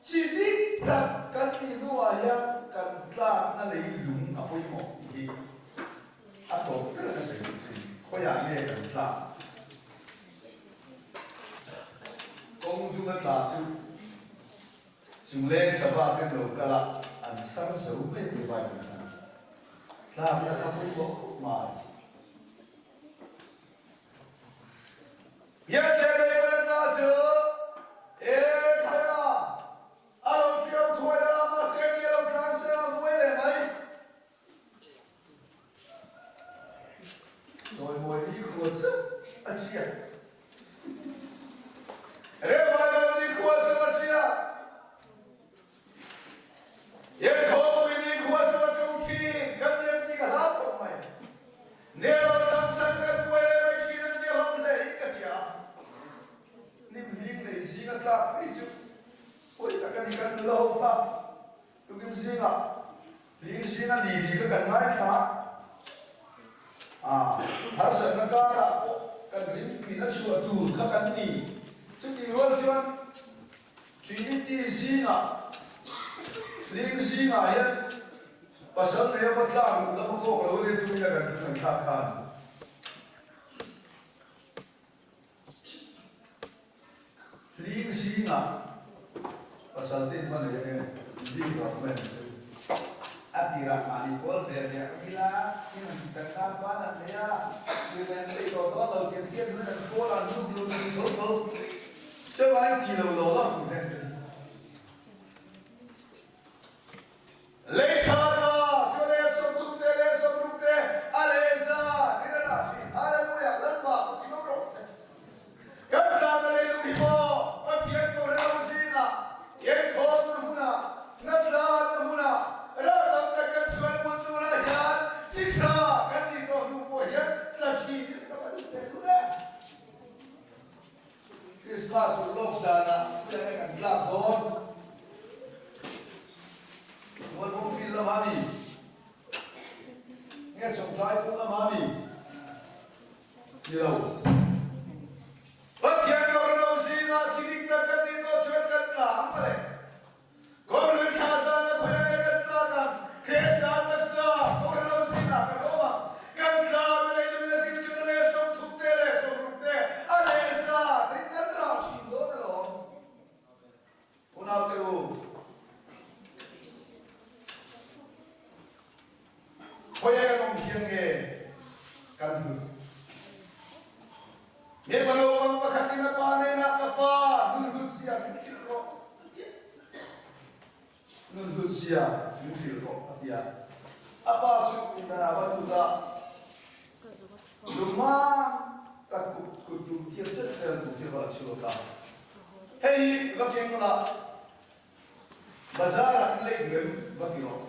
chi dik tak kan nih hnuah hian kan tlakna lei lung a pawimawh tih hi a tawp ber ka sawi duh chu ni. Khawiah nge kan tlak? Kawng dung a tla chu chungleng sava ten lo kal a, an chhar zo mai tih Bible khan tlakna kha pawimawh khawp mai. Hian leh Bible a tla chu e khaia a lo ṭiau thuai a, mahse mi a lo tlan seng a buai leh mai. Chawimawi ni khua chu a ṭiak. Revival ni khua chu a ṭiak. Inkhawmpui ni khua chu a ṭo ṭhin. Kan lian ti ka hlau khawp mai. Nelo tangsan kan buai leh mai ṭhin an ti a hlawm hle in ka hria. Hnim hling lei zing a tlak phei chu pawi tak a ni kan nula ho kha. Tukin zingah hling zinga ni ni kha kan ngaithla a, harsatna karah pawh kan ringpuina chhuah tur kha kan ni. Chutih rual chuan Trinity zingah hling zingah hian pasal nei ava tlak luh lama kawk a lo len tumin a kan thu kan thlak khan. Hling zingah pasal te inva nei ange bik rawh mai ang chu. A tirah mahni pawl ve ve ang ila, in an ti tak nan van an nei a, tirh an nei tawh dawn lo tih an hriat hnuin an pawl an lut lut lut tho tho. Chuvangin ti lo lo lo tur hian ka ni. Lei tha ta chu lei a sawm tum te. Krismas urlawk zanah khuai nge kan tlak dawn? Mualbawm field lamah a mi? Nge Chawngtlai kawng lamah a mi? Ni lo. Pathian Kohhran ho zingah chidik tak kan nih tawh chuan kan tla ang mawle. Kawrlui thla zana khawi a nge kan tlak ang? Krista taksa Kohhran ho zingah kan awm ang. Kan tla na lei nun le zirtirna leh 30 te leh 60 te a leh sa tih kan rah thin dawn alawm. Unaute u, khawi kan awm hian nge kan hlut? Mipa naupang pakhatin a pa hnenah, Ka pa, nun hlut zia min hrilh rawh, a ti a. Nun hlut zia min hrilh rawh, a ti a. A pa chu pindanah va lut a, Lungmang tak kut kut tum thiam chet vel tur hi a va la chhuak a. Hei hi va keng la, bazar ah in lei duh em va ti rawh.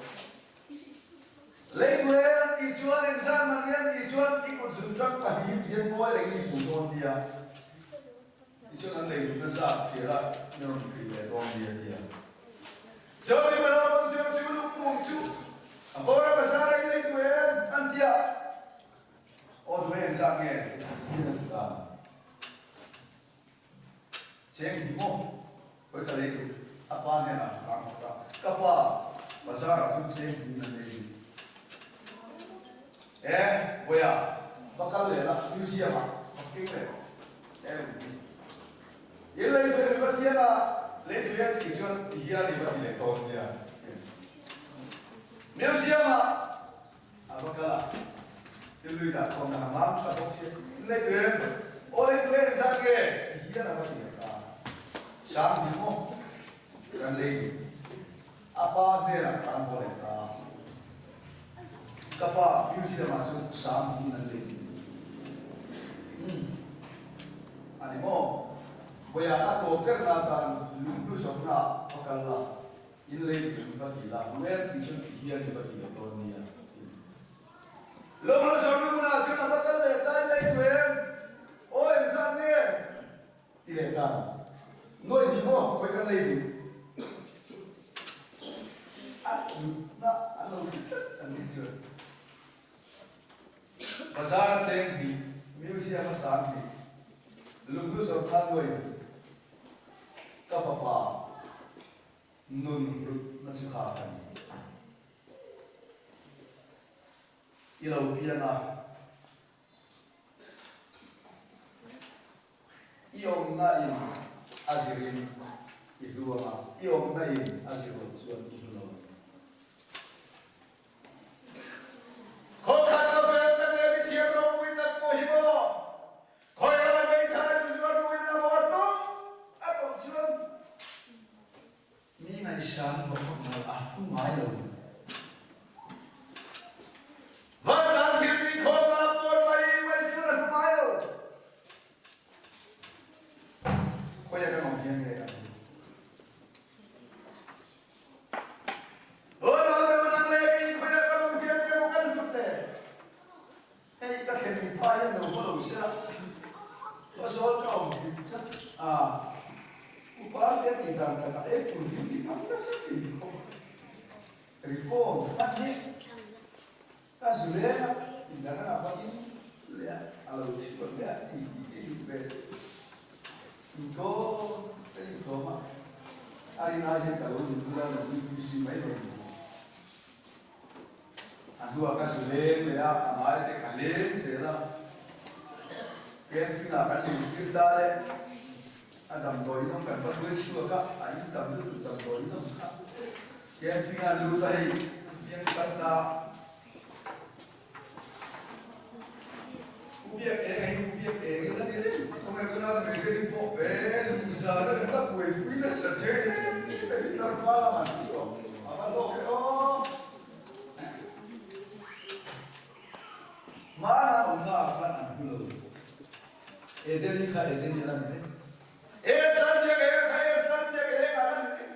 Lei duh e an tih chuan engzat man nge an tih chuan i kut zun tang pahnih hian ngawi rengin i hmuh dawn nia. Tichuan an lei duhna zat hrial a min rawn hrilh leh dawn nia a ti a. Chuan mi naupang chuan chu lungmum chu a bawr a bazar ah in lei duh em an ti a. Aw duh e engzat nge hian a ti ta. Cheng hi maw? Hawi ka lei duh. A pa hnenah ka tlang hawt a, Ka pa, bazar ah chuan cheng hi an lei duh. E, Vawiah, va kal leh la, museum ah va keng leh rawh. E, lung hi. In lei duh em i va tiang a, lei duh em tih chuan ti hian i va ti leh dawn nia. Museum ah A va kal a, thil lui dah khawm na ha mam tha bawk sia, in lei duh em? Aw lei duh em zat nge? Ti hian a va ti leh ta. Sang hming maw? Kan lei duh. A pa hnenah ka an haw leh ta. Ka pa museum ah chuan sang hming an lei duh. Umm. A ni maw? Vawiah a tawp ber na tan lunghlu zawrhna ah va kal la. In lei duh va ti la, hmu em tih chuan ti hian i va ti leh dawn nia, a ti. Lawng la zawrhna hmunah chuan a va kal leh ta, in lei duh em? Aw engzat nge? Ti leh ta. Nawi hnih maw? Khawi kan lei duh? A thutna an lo hre tlat an nih chuan. Bazar a cheng hnih, museum a sang hnih, lunghlu zawrhna nawi hnih. Ka fapa nun hlutna chu kha ka ni. I lo piang a, i awmna in a zirin i hlu ang a, i awmna in a zir loh chuan i hlu lo ang. Khawkhat khawvel tak leh mithiam ropui tak pawh hi maw? Khawi lai hmeithai chu zuar ruin a maw hnu a tawh chuan mi ngaihsan hlawh khawp ngai a hnu ngai lo. Vandan thil mi khawm a pawn mai mai chuan a hnu ngai lo. Khawi a kan awm hian nge kan hmu? Aw nau deuh nang leh kei khawi a kan awm hian nge maw kan hlut le? Hei ka thlen in pa hian lo haw lo se la, ka zawl ka awm hlim chat a, upa te a tih dan takah ei tur hi ti tam nasa tih khawp a record hman hi ka zu leng a, indan a va in leh a, a lo chhuak leh a ti tih te duh ve se. Inkhawm ka inkhawm a, a rin ai hian ka lo in bula lo UPC mai lo ni. A hnuah ka zu leng leh a, a ngai te ka leng zel a. Camping ah kan intir ta le, a damdawi in awm kan va hruai chhuak a, a in tam lutuk damdawi in awm kha. Camping ah lut a hei, biang tan ta. U biak eng a hi u biak eng in a ni reng. Khawngaih chu nan mai rin pawh ve lungza na kan la buaipui nasa che ka hi tlangval a man tih awm a va hlawk e aw. Hmana awmna ah khan an hmu lo. Edeni kha Edeni a la ni reng. E san biak eng kha e san biak eng a la ni reng.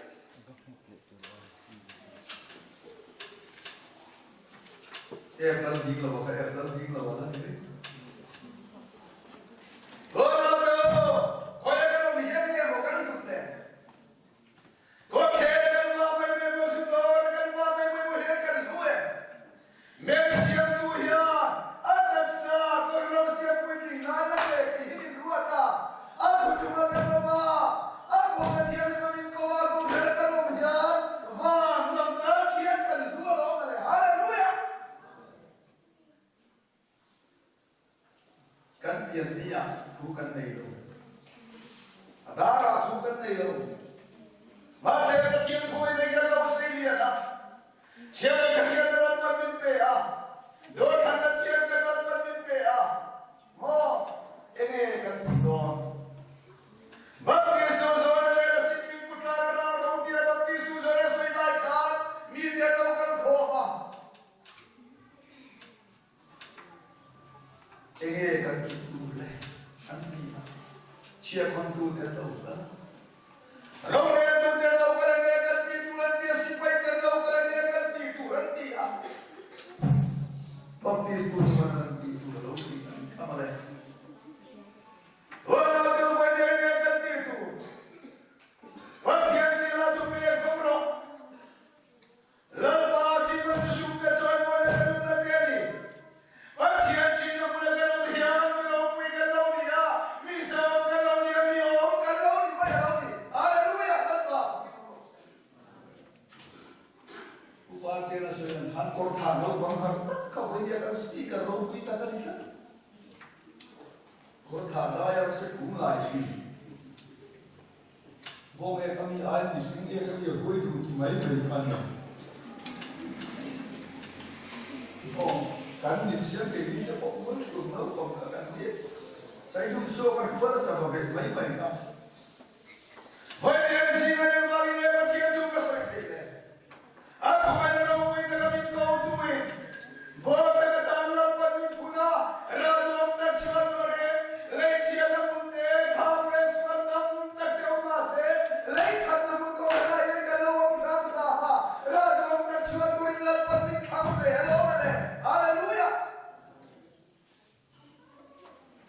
Ek lal ding lo a ka ek lal ding lo a la ni reng. Aw nau te aw, khawi a kan awm nei lo. Mahse Pathian khawi nei kan lo sei lian a, chhiar leh tha hian Lalpan min pe a, dawrthlan na thian kan Lalpan min pe a, maw enge kan tih dawn? Baptistu zawna leh la Sikkim Putlana ral rotia Baptistu zawna sawi lai khan mite an lo kal khawm a. Enge kan tih tur le an ti a, chhiahkhawntu te an lo kal a. Roreltu te an lo kal enge kan tih tur an ti a, sipai te an lo kal enge kan tih tur an ti a. Baptistu chuan an tih tur a lo ti a ni kha mawle. Roreltu pawhin enge kan tih tur? Pathian zila chu pek vawm rawh. Lalpa Tihman chu sumte chuan mawina kan awm na te a ni. Pathian tihna hmuna kan awm hian mi ropui kan lo ni a, mi zahawm kan lo ni a, mi awm kan lo ni mai a lo ni. Hallelujah! Lalpa tih awm rawh se. Upa Tena sawi ang khan kawr tha naupang har tak kha vawinia kan speaker ropui tak a ni tlat. Kawr tha laia se kum lai thin. Bawng ek ami ai mihring ek ami a huai duh ti mai mai kha nia. Aw, kan mit siam kei ni te pawh mual thlum naupang kha kan ni. Saihlum zawk a hrual a sava bet mai mai kha. Vawiin zinga engvangin nge Pathian chu ka sawi theih le? A khawngaihna ropui taka min ko tuin bawr taka tan Lalpan min phun a, ralnuam tak chuan nawrhin leichhiatna hmun te, kham leh sual tam tak te awm mahse leithatna hmun ko hranah hian kan lo awm hram hram a, ralnuam tak chuan turin Lalpan min thlang ve a lawm a le. Hallelujah!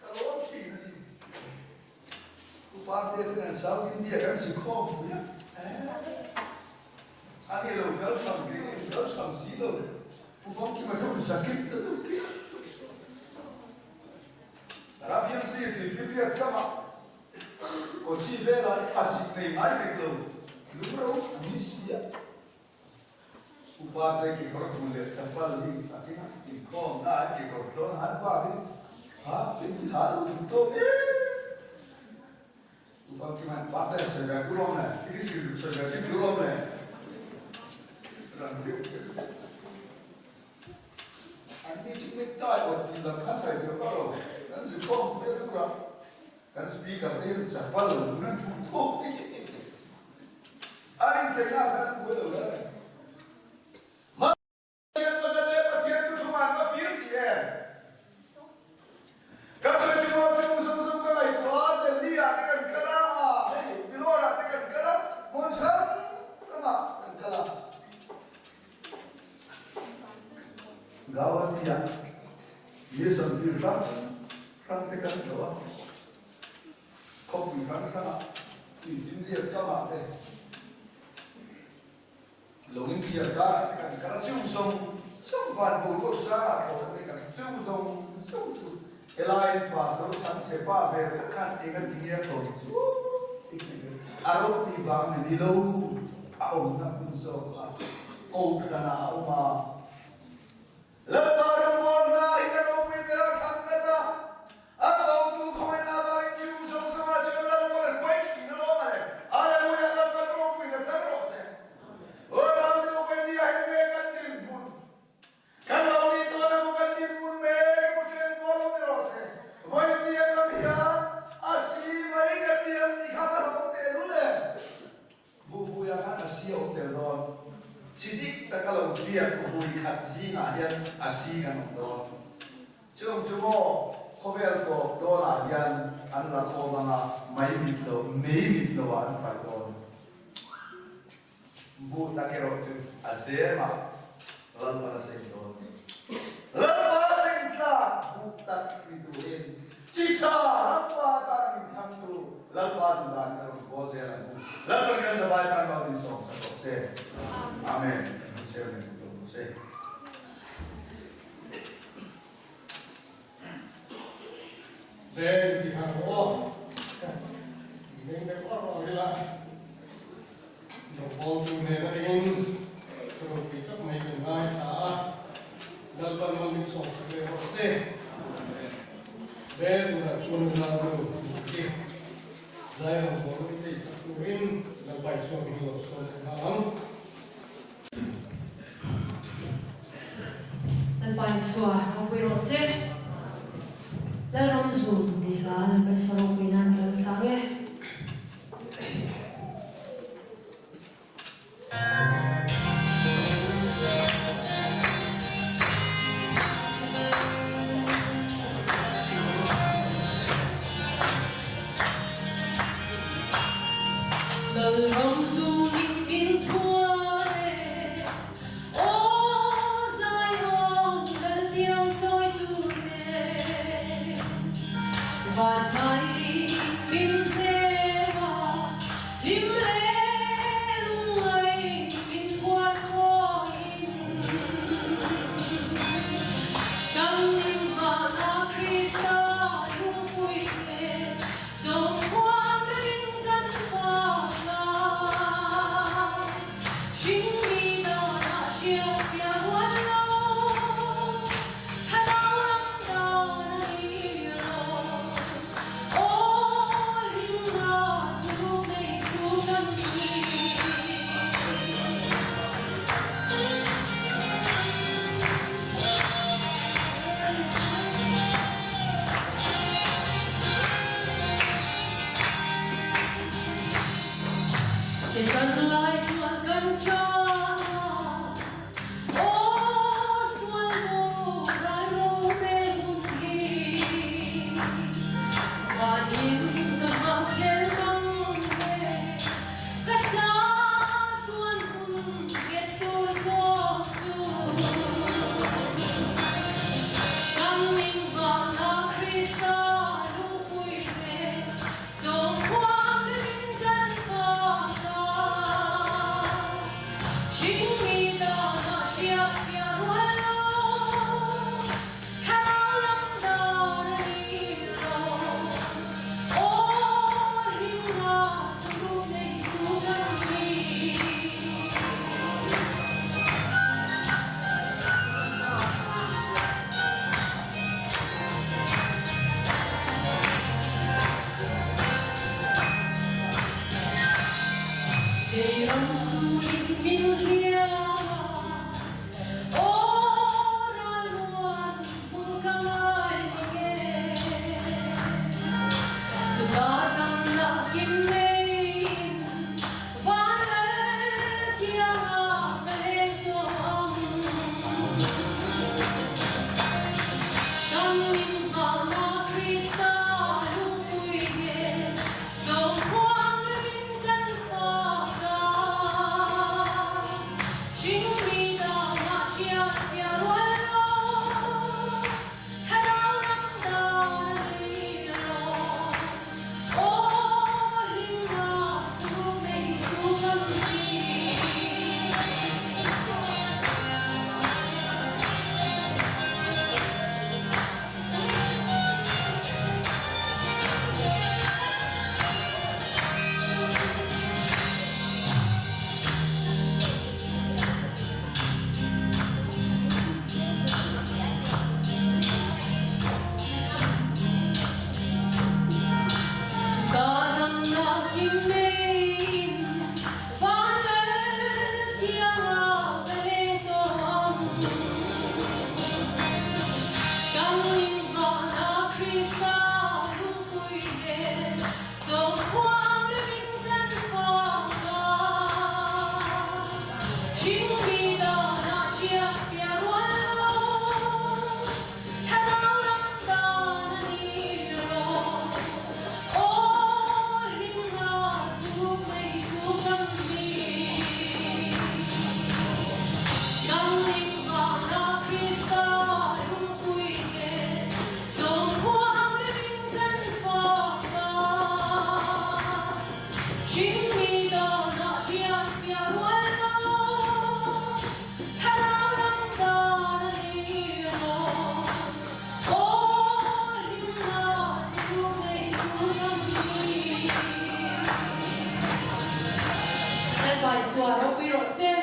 Ka lawm thin a sin. Upa te ten an South India kan si khawm pui a. A ni lo kal tham ke nge kal tham si lo. Pu Famkima kha u zakip ta deuh khi. Arabian Sea tui Pripyat kama Kochi velah thlasik nei ngai vek lo lungro an ni si a. Upa te kekawr bul leh chapal hi a keng a, inkhawm na an kekawr tlawn han bak in ha in ti ha lo duh tawk em. Upa kim han pa te sawi ve tur awm le, thil hi sawi ve thil tur awm le. Ran deuh deuh. An ni chu necktie awt tih lam khan ngaihtuah vak lo, kan zikhawm pui a tur a, kan speaker te hian chapal lo nan thuk thuk. A rincheinak khan an buai lo le. Pathian pakhat le Pathian tuthum an va fir si em? Ka sawi chu maw chung zung zung ka ngaihtuah a, Delhi ah te kan kal a, ah hei Bilore ah te kan kal a, hmun hrang hrang ah kan kal a. Gauhati ah mission field hrang hrang te kan tlawh a. Khawpui hrang hrangah tuihlim riak kamah te lawngin thliar karah te kan kal a, chu zawng zawng van boruak sangah thlawhna te kan chu zawng zawng chu helaiin pastor chhangchhe pa ve tak khan eng a ti nge a tawp chu a ropui vang ni ni lo a awmna hmun zawk kha kohhranah a awm a. Lalpa rawngbawlna hi ka ropui ber a thlang tlat a, a kotu khawngaihna avangin Jew zawng zawngah chuan Lalpa ka hruai thin alawm a le. Hallelujah Lalpa ropuina chang rawh se. Aw Lalnu Vainia hi nge kan dinhmun? Kan lo nih tawn emaw kan dinhmun mek emaw chu engkawl lo ni rawh se. Vainia kam hian a si mai ka pian tih kha ka hlawm tehlul em? Buhbuia khan a si a awm tel dawn. Chi dik taka lo tliak vui khat zingah hian a si kan awm dawn. Chung chu maw khawvel tawp dawnah hian an la khawm anga mai mit lo, mei mit loah an paih dawn. Buh tak erawh chu a zemah Lalpan a seng dawn. Lalpa seng tlak buh tak ni turin Chi tha rampa atan a min thangtu Lalpa duhdan in a rawn kawl zel ang u. Lalpan kan zavai tan lo min sawm sak rawh se. Amen. Kan hun cheu nen duh rawh se. Leng ti hang rawh aw. Leng deuh awrh awrh ila. Rawngbawltu nen atangin ka ropui tak mai kan ngaithla a, Lalpan mal min sawm sak leh rawh se. Bel tunah chuan Lalnu tih hi Zai rawngbawlna min neih sak turin Lalpa Isua min lo sawi sa nghal ang. Lalpa Isua ropui rawh se. Lalram zum tih hla Lalpa Isua ropui nan ka lo sang e. Lalram zunin min thuar e, Aw Zion Laltiang chawitute, Van zaiin min hnem a, Hlim leh lungngai min phuar khawiin. Kan inhmahna Krista lungpuite, Chawngkhuang ring kan fak a, Hringmi danah hriat piah rual lo, Thlarau ram dan a ni lo. Aw hlimna thuruk nei chu kan ni. Setan lai chuan kan chang a, Aw sual maw ral rorel hun hi. Vanin ka nghakhlel mang e, ka chatuan hun nghet tur zawk chu. Kan inhmahna Krista lungpui te chawngkhuang ring kan fak a. Hringmi danah hriat piah rual lo, thlarau lam dan a ni lo. Aw hlimna thuruk neitu kan ni. Kei ram chungin min hliam a, aw ralmuan hmun ka ngai mang e. Chutah damna kim neiin van lal thiangah ka leng tawh ang. Kan inhmahna Krista lungpui nen chawngkhuang ring kan fak a. Hringmi danah hriat piah rual lo, thlarau ram dan a ni lo. Aw hlimna thu nei chu kan ni. Chutah damna kim neiin van lal thiangah ka leng tawh ang. Kan inhmahna Krista lungpui nen chawngkhuang ring kan fak a. Hringmi danah hriat piah rual lo, thlarau lam dan a ni lo. Aw hlimna thuruk nei chu kan ni. Kan inhmahna Krista lungpui nen chawngkhuang ring kan fak a. Hringmi danah hriat piah rual lo, thlarau lam dan a ni lo. Aw hlimna thuruk nei chu kan ni. Lalpa Isua ropui rawh se.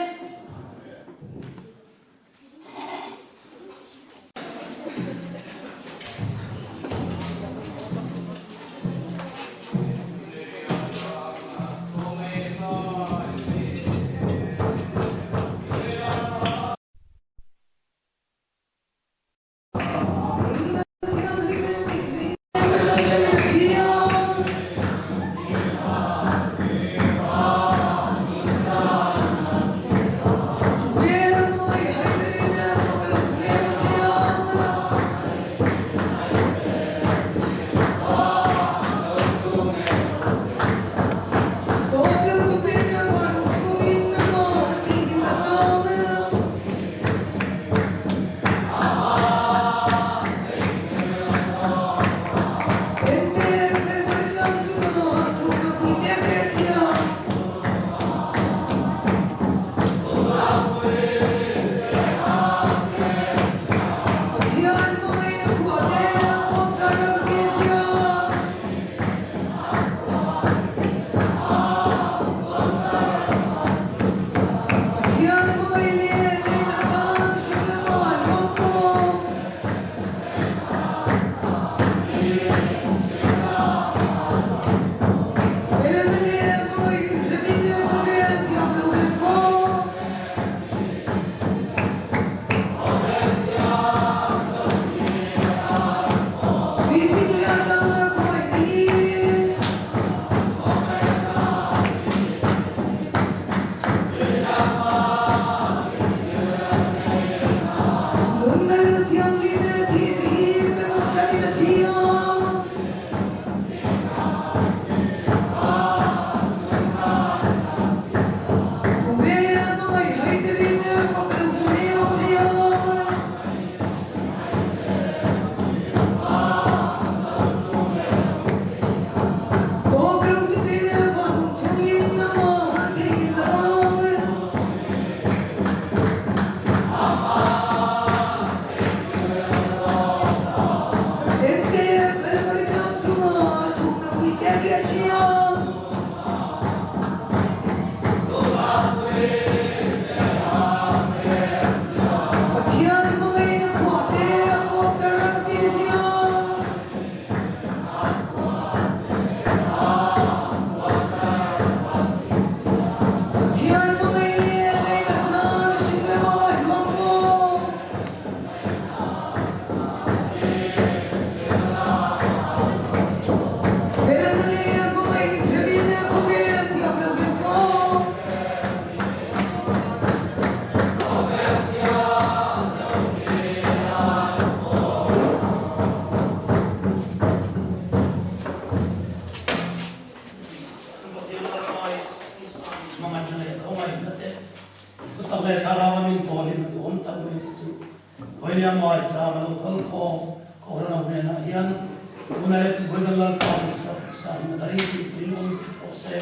Hmangaihna leh khawngaihna te thutak leh thlarau a min pawl hi a duhawm tak mai tih chu Vawinia Mai chang a lo kal khawm Kohhran ho hnenah hian tuna leh Vawiina Lalpa Isua Krista hming a ring tih puiin awm zet pawh se.